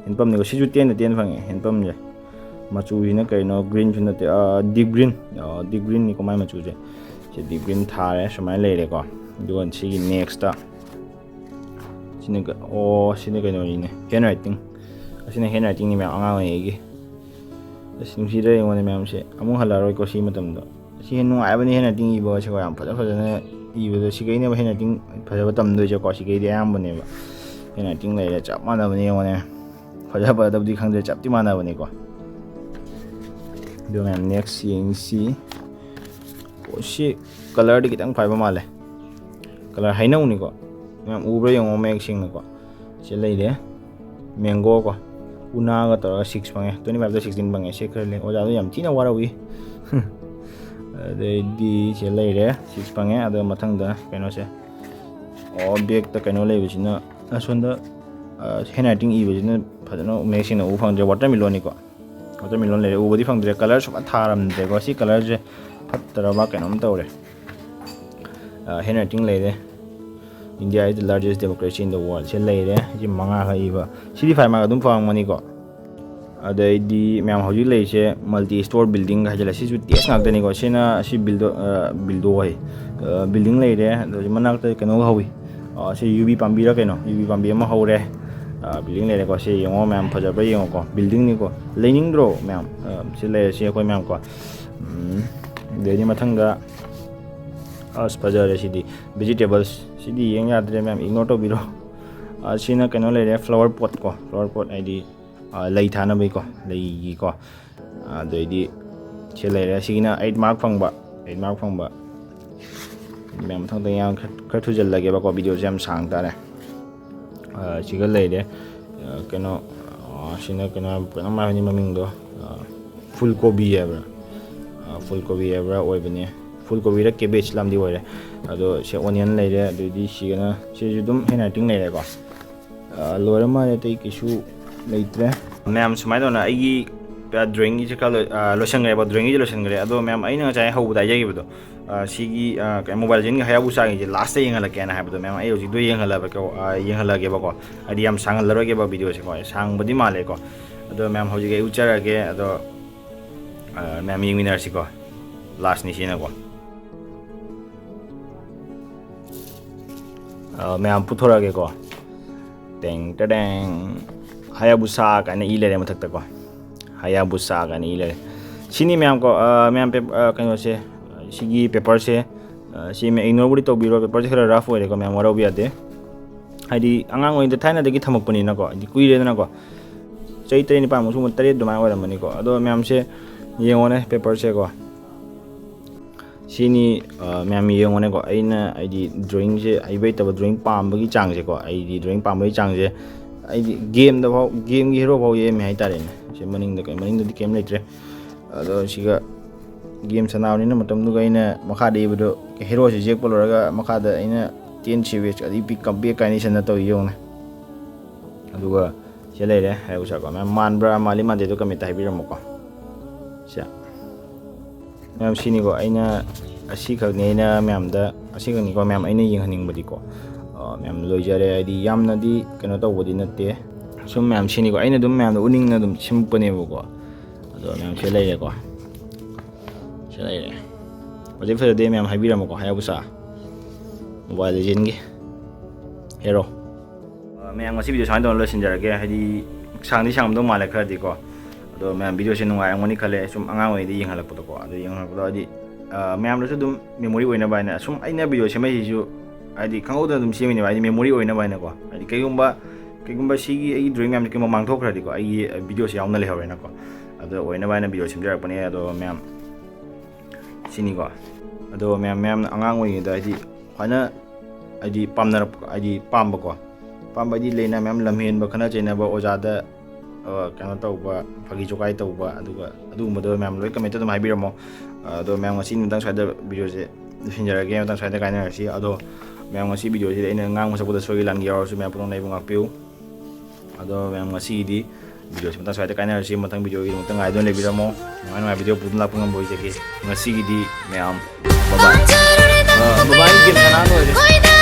ꯍꯦꯟꯄꯝꯅꯤꯀꯣ꯫ ꯁꯤꯁꯨ ꯇꯦꯟꯗ ꯇꯦꯟ ꯐꯪꯉꯦ ꯍꯦꯟꯄꯝꯁꯦ꯫ ꯃꯆꯨꯁꯤꯅ ꯀꯩꯅꯣ, ꯒ꯭ꯔꯤꯟꯁꯨ ꯅꯠꯇꯦ, ꯑ, ꯗꯤꯞ ꯒ꯭ꯔꯤꯟ꯫ ꯑ, ꯗꯤꯞ ꯒ꯭ꯔꯤꯟꯅꯤꯀꯣ ꯃꯥꯏ ꯃꯆꯨꯁꯦ꯫ ꯁꯤ ꯗꯤꯞ ꯒ꯭ꯔꯤꯟ ꯊꯥꯔꯦ꯫ ꯁꯨꯃꯥꯏꯅ ꯂꯩꯔꯦꯀꯣ꯫ ꯑꯗꯨꯒ ꯁꯤꯒꯤ ꯅꯦꯛꯁꯇ ꯁꯤꯅ ꯀ-, ꯑꯣ, ꯁꯤꯅ ꯀꯩꯅꯣꯅꯤꯅꯦ, ꯍꯦꯟ ꯔꯥꯏꯇꯤꯡ꯫ ꯑꯁꯤꯅ ꯍꯦꯟ ꯔꯥꯏꯇꯤꯡꯅꯤ ꯃꯌꯥꯝ, ꯑꯉꯥꯡ ꯑꯣꯏꯔꯤꯉꯩꯒꯤ꯫ ꯑꯁ, ꯅꯨꯡꯁꯤꯗ꯭ꯔꯦ ꯌꯦꯡꯉꯣꯅꯦ ꯃꯌꯥꯝꯁꯦ꯫ ꯑꯃꯨꯛ ꯍꯜꯂꯛꯑꯔꯣꯏꯀꯣ ꯁꯤ ꯃꯇꯝꯗꯣ꯫ ꯁꯤ ꯍꯦꯟꯅ ꯅꯨꯡꯉꯥꯏꯕꯅꯤ ꯍꯦꯟ ꯔꯥꯏꯇꯤꯡ ꯏꯕꯒꯁꯦꯀꯣ, ꯌꯥꯝ ꯐꯖ ꯐꯖꯅ ꯏꯕꯗꯣ꯫ ꯁꯤꯈꯩꯅꯦꯕ ꯍꯦꯟ ꯔꯥꯏꯇꯤꯡ ꯐꯖꯕ ꯇꯝꯗꯣꯏꯁꯦꯀꯣ꯫ ꯁꯤꯈꯩꯗꯤ ꯑꯌꯥꯝꯕꯅꯦꯕ꯫ ꯍꯦꯟ ꯔꯥꯏꯇꯤꯡ ꯂꯩꯔꯦ, ꯆꯞ ꯃꯥꯟꯅꯕꯅꯦ ꯌꯦꯡꯉꯣꯅꯦ꯫ ꯐꯖ ꯐꯖꯗꯕꯗꯤ ꯈꯪꯗ꯭ꯔꯦ, ꯆꯞꯇꯤ ꯃꯥꯟꯅꯕꯅꯤꯀꯣ꯫ ꯑꯗꯨ ꯃꯌꯥꯝ next ꯌꯦꯡꯁꯤ꯫ ꯑꯣ, ꯁꯤ colourꯗꯤ ꯈꯤꯇꯪ ꯐꯥꯏꯕ ꯃꯥꯜꯂꯦ꯫ Colour ꯍꯩꯅꯧꯅꯤꯀꯣ꯫ ꯃꯌꯥꯝ ꯎꯕ꯭ꯔꯥ ꯌꯦꯡꯉꯣ ꯃꯌꯦꯛ ꯁꯦꯡꯅꯀꯣ꯫ ꯁꯤ ꯂꯩꯔꯦ꯫ Mango ꯀꯣ꯫ ꯎꯅꯥꯒ ꯇꯧꯔꯒ six ꯐꯪꯉꯦ꯫ Twenty fiveꯇ sixteen ꯐꯪꯉꯦ꯫ ꯁꯤ ꯈꯔ ꯂꯦꯡ-, ꯑꯣꯖꯥꯗꯣ ꯌꯥꯝ ꯊꯤꯅ ꯋꯥꯔꯧꯏ꯫ ꯑꯗꯩꯗꯤ ꯁꯤ ꯂꯩꯔꯦ꯫ Six ꯐꯪꯉꯦ꯫ ꯑꯗꯣ ꯃꯊꯪꯗ ꯀꯩꯅꯣꯁꯦ꯫ ꯑꯣ, backꯇ ꯀꯩꯅꯣ ꯂꯩꯕꯁꯤꯅ ꯑꯁꯣꯝꯗ, ꯑ, handwriting ꯏꯕꯁꯤꯅ ꯐꯖꯅ ꯃꯌꯦꯛ ꯁꯦꯡꯅ ꯎꯕ ꯐꯪꯗ꯭ꯔꯦ꯫ Watermelonꯅꯤꯀꯣ꯫ Watermelon ꯂꯩꯔꯦ꯫ ꯎꯕꯗꯤ ꯐꯪꯗ꯭ꯔꯦ꯫ Colour ꯁꯨꯡꯐ ꯊꯥꯔꯝꯗ꯭ꯔꯦꯀꯣ꯫ ꯁꯤ colourꯁꯦ ꯐꯠꯇ꯭ꯔꯕ ꯀꯩꯅꯣꯝ ꯇꯧꯔꯦ꯫ ꯑ, handwriting ꯂꯩꯔꯦ꯫ "India is the largest democracy in the world" ꯁꯦ ꯂꯩꯔꯦ꯫ ꯁꯤ ꯃꯉꯥ ꯈꯛ ꯏꯕ꯫ ꯁꯤꯗꯤ five mark ꯑꯗꯨꯝ ꯐꯪꯉꯝꯒꯅꯤꯀꯣ꯫ ꯑꯗꯩꯗꯤ ꯃꯌꯥꯝ ꯍꯧꯖꯤꯛ ꯂꯩꯔꯤꯁꯦ multi store building ꯍꯥꯏꯖꯤꯜꯂꯦ꯫ ꯁꯤꯁꯨ test ꯉꯥꯛꯇꯅꯤꯀꯣ꯫ ꯁꯤꯅ ꯁꯤ build-, ꯑ, build-ꯍꯥꯏ꯫ ꯑ, building ꯂꯩꯔꯦ꯫ ꯑꯗꯨꯒꯤ ꯃꯅꯥꯛꯇ ꯀꯩꯅꯣꯒ ꯍꯧꯋꯤ꯫ ꯑ, ꯁꯤ ꯌꯨꯕꯤ ꯄꯥꯝꯕꯤꯔ ꯀꯩꯅꯣ? ꯌꯨꯕꯤ ꯄꯥꯝꯕꯤ ꯑꯃ ꯍꯧꯔꯦ꯫ ꯑ, building ꯂꯩꯔꯦꯀꯣ꯫ ꯁꯤ ꯌꯦꯡꯉꯣ ꯃꯌꯥꯝ, ꯐꯖꯕ꯭ꯔꯥ ꯌꯦꯡꯉꯣꯀꯣ꯫ Buildingꯅꯤꯀꯣ ꯃꯌꯥꯝ꯫ ꯑ, ꯁꯤ ꯂꯩꯔꯦ꯫ ꯁꯤ ꯑꯩꯈꯣꯏ ꯃꯌꯥꯝ ꯀꯣ꯫ ꯎꯝ, ꯑꯗꯩꯗꯤ ꯃꯊꯪꯗ, ꯑꯁ, ꯐꯖꯔꯦ ꯁꯤꯗꯤ꯫ Vegetables꯫ ꯁꯤꯗꯤ ꯌꯦꯡ ꯌꯥꯗ꯭ꯔꯦ ꯃꯌꯥꯝ, ignore ꯇꯧꯕꯤꯔꯣ꯫ ꯑ, ꯁꯤꯅ ꯀꯩꯅꯣ ꯂꯩꯔꯦ, flower pot ꯀꯣ꯫ Flower pot ꯍꯥꯏꯗꯤ, ꯑ, ꯂꯩ ꯊꯥꯅꯕꯒꯤꯀꯣ, ꯂꯩꯒꯤꯀꯣ꯫ ꯑꯗꯩꯗꯤ ꯁꯤ ꯂꯩꯔꯦ꯫ ꯁꯤꯒꯤꯅ eight mark ꯐꯪꯕ, eight mark ꯐꯪꯕ꯫ ꯃꯌꯥꯝ ꯃꯊꯪꯗ ꯌꯥꯝ ꯈꯔ, ꯈꯔ ꯊꯨꯖꯜꯂꯒꯦꯕꯀꯣ, videoꯁꯦ ꯌꯥꯝ ꯁꯥꯡ ꯇꯥꯔꯦ꯫ ꯑ, ꯁꯤꯒ ꯂꯩꯔꯦ꯫ ꯑ, ꯀꯩꯅꯣ, ꯑ, ꯁꯤꯅ ꯀꯩꯅꯣ, ꯀꯩꯅꯣꯝ ꯍꯥꯏꯕꯅꯤ ꯃꯃꯤꯡꯗꯣ꯫ ꯑ, ꯐꯨꯜ ꯀꯣꯕꯤ ꯍꯥꯏꯕ꯭ꯔꯥ? ꯑ, ꯐꯨꯜ ꯀꯣꯕꯤ ꯍꯥꯏꯕ꯭ꯔꯥ ꯑꯣꯏꯕꯅꯦ꯫ ꯐꯨꯜ ꯀꯣꯕꯤꯔ cabbage ꯂꯥꯝꯗꯤ ꯑꯣꯏꯔꯦ꯫ ꯑꯗꯣ ꯁꯤ onion ꯂꯩꯔꯦ꯫ ꯑꯗꯩꯗꯤ ꯁꯤꯒꯅ, ꯁꯤꯁꯨ ꯑꯗꯨꯝ handwriting ꯂꯩꯔꯦꯀꯣ꯫ ꯑ, ꯂꯣꯏꯔ ꯃꯥꯜꯂꯦ, ꯑꯇꯩ ꯀꯩꯁꯨ ꯂꯩꯇ꯭ꯔꯦ꯫ ꯃꯌꯥꯝ ꯁꯨꯃꯥꯏꯅ ꯇꯧꯅ ꯑꯩꯒꯤ, ꯑ, drawingꯒꯤꯁꯦ ꯈꯔ ꯂꯣꯏ-, ꯑ, ꯂꯣꯏꯁꯟꯈ꯭ꯔꯦꯕ, drawingꯒꯤꯁꯦ ꯂꯣꯏꯁꯟꯈ꯭ꯔꯦ꯫ ꯑꯗꯣ ꯃꯌꯥꯝ ꯑꯩꯅ ꯉꯁꯥꯏ ꯍꯧꯕꯗ ꯍꯥꯏꯖꯈꯤꯕꯗꯣ, ꯑ, ꯁꯤꯒꯤ, ꯑ, ꯀꯩ, Mobile Legendsꯒꯤ ꯍꯌꯥꯕꯨꯁꯥꯒꯤꯁꯦ lastꯇ ꯌꯦꯡꯍꯜꯂꯛꯀꯦꯅ ꯍꯥꯏꯕꯗꯣ, ꯃꯌꯥꯝ ꯑꯩ ꯍꯧꯖꯤꯛꯇꯣ ꯌꯦꯡꯍꯜꯂꯕ-, ꯑ, ꯌꯦꯡꯍꯜꯂꯒꯦꯕꯀꯣ꯫ ꯍꯥꯏꯗꯤ ꯌꯥꯝ ꯁꯥꯡꯍꯜꯂꯔꯣꯏꯒꯦꯕ videoꯁꯦꯀꯣ, ꯁꯥꯡꯕꯗꯤ ꯃꯥꯜꯂꯦꯀꯣ꯫ ꯑꯗꯣ ꯃꯌꯥꯝ ꯍꯧꯖꯤꯛ ꯑꯩ ꯎꯠꯆꯔꯒꯦ꯫ ꯑꯗꯣ, ꯑ, ꯃꯌꯥꯝ ꯌꯦꯡꯃꯤꯟꯅꯔꯁꯤꯀꯣ꯫ Lastꯅꯤ ꯁꯤꯅꯀꯣ꯫ ꯑ, ꯃꯌꯥꯝ ꯄꯨꯊꯣꯔꯛꯑꯒꯦꯀꯣ꯫ ꯇꯦꯡ ꯇꯦꯡ꯫ ꯍꯌꯥꯕꯨꯁꯥ ꯀꯥꯏꯅ ꯏ ꯂꯩꯔꯦ ꯃꯊꯛꯇꯀꯣ꯫ ꯍꯌꯥꯕꯨꯁꯥ ꯀꯥꯏꯅ ꯏ ꯂꯩꯔꯦ꯫ ꯁꯤꯅꯤ ꯃꯌꯥꯝ ꯀꯣ, ꯑ, ꯃꯌꯥꯝ ꯄꯦꯞ-, ꯑ, ꯀꯩꯅꯣꯁꯦ, ꯁꯤꯒꯤ paperꯁꯦ, ꯑ, ꯁꯤ ꯃꯌꯥꯝ ignoreꯕꯨꯗꯤ ꯇꯧꯕꯤꯔꯣ, paperꯁꯦ ꯈꯔ rough ꯑꯣꯏꯔꯦꯀꯣ, ꯃꯌꯥꯝ ꯋꯥꯔꯧꯕ ꯌꯥꯗꯦ꯫ ꯍꯥꯏꯗꯤ ꯑꯉꯥꯡ ꯑꯣꯏꯔꯤꯉꯩꯗ ꯊꯥꯏꯅꯗꯒꯤ ꯊꯝꯃꯛꯄꯅꯤꯅꯀꯣ, ꯍꯥꯏꯗꯤ ꯀꯨꯏꯔꯦꯗꯅꯀꯣ꯫ ꯆꯍꯤ ꯇꯔꯦꯠ ꯅꯤꯄꯥꯟꯃꯨꯛ, ꯁꯨꯝꯕ ꯇꯔꯦꯠ ꯑꯗꯨꯃꯥꯏꯅ ꯑꯣꯏꯔꯝꯃꯅꯤꯀꯣ꯫ ꯑꯗꯣ ꯃꯌꯥꯝꯁꯦ, ꯌꯦꯡꯉꯣꯅꯦ paperꯁꯦꯀꯣ꯫ ꯁꯤꯅꯤ, ꯑ, ꯃꯌꯥꯝ ꯌꯦꯡꯉꯣꯅꯦꯀꯣ꯫ ꯑꯩꯅ ꯍꯥꯏꯗꯤ drawingꯁꯦ ꯍꯩꯕ ꯍꯩꯇꯕ, drawing ꯄꯥꯝꯕꯒꯤ ꯆꯥꯡꯁꯦꯀꯣ, ꯑꯩꯗꯤ drawing ꯄꯥꯝꯕꯒꯤ ꯆꯥꯡꯁꯦ ꯑꯩꯗꯤ gameꯗ ꯐꯥꯎ, gameꯒꯤ hero ꯐꯥꯎ ꯌꯦꯛꯑꯝꯃꯦ ꯍꯥꯏꯇꯥꯔꯦꯅꯦ꯫ ꯁꯤ ꯃꯅꯤꯡꯗ ꯀꯩ-, ꯃꯅꯤꯡꯗꯗꯤ ꯀꯩꯝ ꯂꯩꯇ꯭ꯔꯦ꯫ ꯑꯗꯣ ꯁꯤꯒ game ꯁꯥꯟꯅꯕꯅꯤꯅ ꯃꯇꯝꯗꯨꯒ ꯑꯩꯅ ꯃꯈꯥꯗ ꯏꯕꯗꯣ, heroꯁꯤ ꯌꯦꯛꯄ ꯂꯣꯏꯔꯒ ꯃꯈꯥꯗ ꯑꯩꯅ ten series ꯑꯗꯩ ꯄꯤꯛ ꯀꯝꯄꯦꯛ ꯀꯥꯏꯅ ꯏꯁꯟꯅ ꯇꯧꯔꯤ ꯌꯦꯡꯉꯨꯅꯦ꯫ ꯑꯗꯨꯒ ꯁꯤ ꯂꯩꯔꯦ ꯍꯥꯏꯕꯨ ꯁꯥꯀꯣ꯫ ꯃꯌꯥꯝ ꯃꯥꯟꯕ꯭ꯔꯥ ꯃꯥꯜꯂꯤ ꯃꯥꯟꯗꯦꯗꯣ commentꯇ ꯍꯥꯏꯕꯤꯔꯝꯃꯨꯀꯣ꯫ ꯁꯦ꯫ ꯃꯌꯥꯝ ꯁꯤꯅꯤꯀꯣ, ꯑꯩꯅ ꯑꯁꯤꯈꯛꯅꯤ ꯑꯩꯅ ꯃꯌꯥꯝꯗ, ꯑꯁꯤꯈꯛꯅꯤꯀꯣ ꯃꯌꯥꯝ ꯑꯩꯅ ꯌꯦꯡꯍꯟꯅꯤꯡꯕꯗꯤꯀꯣ꯫ ꯑ, ꯃꯌꯥꯝ ꯂꯣꯏꯖꯔꯦ, ꯍꯥꯏꯗꯤ ꯌꯥꯝꯅꯗꯤ ꯀꯩꯅꯣ ꯇꯧꯕꯗꯤ ꯅꯠꯇꯦ꯫ ꯁꯨꯝ ꯃꯌꯥꯝ ꯁꯤꯅꯤꯀꯣ, ꯑꯩꯅ ꯑꯗꯨꯝ ꯃꯌꯥꯝꯗ ꯎꯠꯅꯤꯡꯅ ꯑꯗꯨꯝ ꯁꯦꯝꯃꯛꯄꯅꯦꯕꯀꯣ꯫ ꯑꯗꯣ ꯃꯌꯥꯝ ꯁꯤ ꯂꯩꯔꯦꯀꯣ꯫ ꯁꯤ ꯂꯩꯔꯦ꯫ ꯐꯖꯩ ꯐꯖꯗꯦ ꯃꯌꯥꯝ ꯍꯥꯏꯕꯤꯔꯝꯃꯨꯀꯣ, ꯍꯥꯏꯌꯥꯕꯨꯁꯥ꯫ Mobile Legendꯒꯤ hero꯫ ꯑ, ꯃꯌꯥꯝ ꯉꯁꯤ video ꯁꯨꯃꯥꯏꯅ ꯇꯧꯔ ꯂꯣꯏꯁꯤꯟꯖꯔꯒꯦ꯫ ꯍꯥꯏꯗꯤ ꯁꯥꯡꯗꯤ ꯁꯥꯡꯉꯝꯗꯧ ꯃꯥꯜꯂꯦ ꯈꯔꯗꯤꯀꯣ꯫ ꯑꯗꯣ ꯃꯌꯥꯝ videoꯁꯦ ꯅꯨꯡꯉꯥꯏꯔꯝꯒꯅꯤ ꯈꯜꯂꯦ, ꯁꯨꯝ ꯑꯉꯥꯡ ꯑꯣꯏꯔꯤꯉꯩꯗ ꯌꯦꯡꯍꯜꯂꯛꯄꯗꯀꯣ꯫ ꯑꯗꯣ ꯌꯦꯡꯍꯜꯂꯛꯄꯗꯣ ꯍꯥꯏꯗꯤ, ꯑ, ꯃꯌꯥꯝꯗꯁꯨ ꯑꯗꯨꯝ memory ꯑꯣꯏꯅꯕ ꯍꯥꯏꯅ, ꯁꯨꯝ ꯑꯩꯅ video ꯁꯦꯝꯃꯛꯏꯁꯤꯁꯨ ꯍꯥꯏꯗꯤ ꯈꯪꯍꯧꯗꯅ ꯑꯗꯨꯝ ꯁꯦꯝꯃꯤꯅꯦꯕ, ꯍꯥꯏꯗꯤ memory ꯑꯣꯏꯅꯕ ꯍꯥꯏꯅꯀꯣ꯫ ꯍꯥꯏꯗꯤ ꯀꯩꯒꯨꯝꯕ, ꯀꯩꯒꯨꯝꯕ ꯁꯤꯒꯤ ꯑꯩꯒꯤ drawing ꯃꯌꯥꯝꯁꯦ ꯀꯩꯒꯨꯝꯕ ꯃꯥꯡꯊꯣꯛꯈ꯭ꯔꯗꯤꯀꯣ, ꯑꯩꯒꯤ videoꯁꯦ ꯌꯥꯎꯅ ꯂꯩꯍꯧꯔꯦꯅꯀꯣ꯫ ꯑꯗꯣ ꯑꯣꯏꯅꯕ ꯍꯥꯏꯅ video ꯁꯦꯝꯖꯔꯛꯄꯅꯦ꯫ ꯑꯗꯣ ꯃꯌꯥꯝ ꯁꯤꯅꯤꯀꯣ꯫ ꯑꯗꯣ ꯃꯌꯥꯝ, ꯃꯌꯥꯝꯅ ꯑꯉꯥꯡ ꯑꯣꯏꯔꯤꯉꯩꯗ ꯍꯥꯏꯗꯤ ꯈ꯭ꯋꯥꯏꯅ ꯍꯥꯏꯗꯤ ꯄꯥꯝꯅꯔꯛꯄ, ꯍꯥꯏꯗꯤ ꯄꯥꯝꯕꯀꯣ꯫ ꯄꯥꯝꯕ ꯍꯥꯏꯗꯤ ꯂꯩꯅ ꯃꯌꯥꯝ ꯂꯝꯍꯦꯟꯕ, ꯈꯠꯅ ꯆꯩꯅꯕ, ꯑꯣꯖꯥꯗ, ꯑ, ꯀꯩꯅꯣ ꯇꯧꯕ, ꯐꯥꯒꯤ ꯖꯣꯒꯥꯏ ꯇꯧꯕ, ꯑꯗꯨꯒ ꯑꯗꯨꯒꯨꯝꯕꯗꯣ ꯃꯌꯥꯝ ꯂꯣꯏ commentꯇ ꯑꯗꯨꯝ ꯍꯥꯏꯕꯤꯔꯝꯃꯣ꯫ ꯑꯗꯣ ꯃꯌꯥꯝ ꯉꯁꯤ ꯃꯇꯥꯡ ꯁ꯭ꯋꯥꯏꯗ videoꯁꯦ ꯂꯣꯏꯁꯤꯟꯖꯔꯒꯦ, ꯃꯇꯥꯡ ꯁ꯭ꯋꯥꯏꯗ ꯀꯥꯏꯅꯔꯁꯤ꯫ ꯑꯗꯣ ꯃꯌꯥꯝ ꯉꯁꯤ videoꯁꯤꯗ ꯑꯩꯅ ꯉꯥꯡꯕ ꯁꯛꯄꯗ ꯁꯣꯏꯈꯤ ꯂꯥꯟꯈꯤ ꯌꯥꯎꯔꯁꯨ ꯃꯌꯥꯝ ꯄꯨꯝꯅꯃꯛꯅ ꯑꯩꯕꯨ ꯉꯥꯛꯄꯤꯌꯨ꯫ ꯑꯗꯣ ꯃꯌꯥꯝ ꯉꯁꯤꯒꯤꯗꯤ videoꯁꯤ ꯃꯇꯥꯡ ꯁ꯭ꯋꯥꯏꯗ ꯀꯥꯏꯅꯔꯁꯤ꯫ ꯃꯊꯪ videoꯒꯤꯗꯃꯛꯇ ꯉꯥꯏꯗꯨꯅ ꯂꯩꯕꯤꯔꯝꯃꯣ꯫ ꯅꯨꯡꯉꯥꯏ ꯅꯨꯡꯉꯥꯏ video ꯄꯨꯗꯨꯅ ꯂꯥꯛꯄ ꯉꯝꯕ ꯑꯣꯏꯖꯒꯦ꯫ ꯉꯁꯤꯒꯤꯗꯤ ꯃꯌꯥꯝ bye bye꯫ ꯑ, mobile game ꯁꯥꯟꯅ ꯂꯣꯏꯔꯦ꯫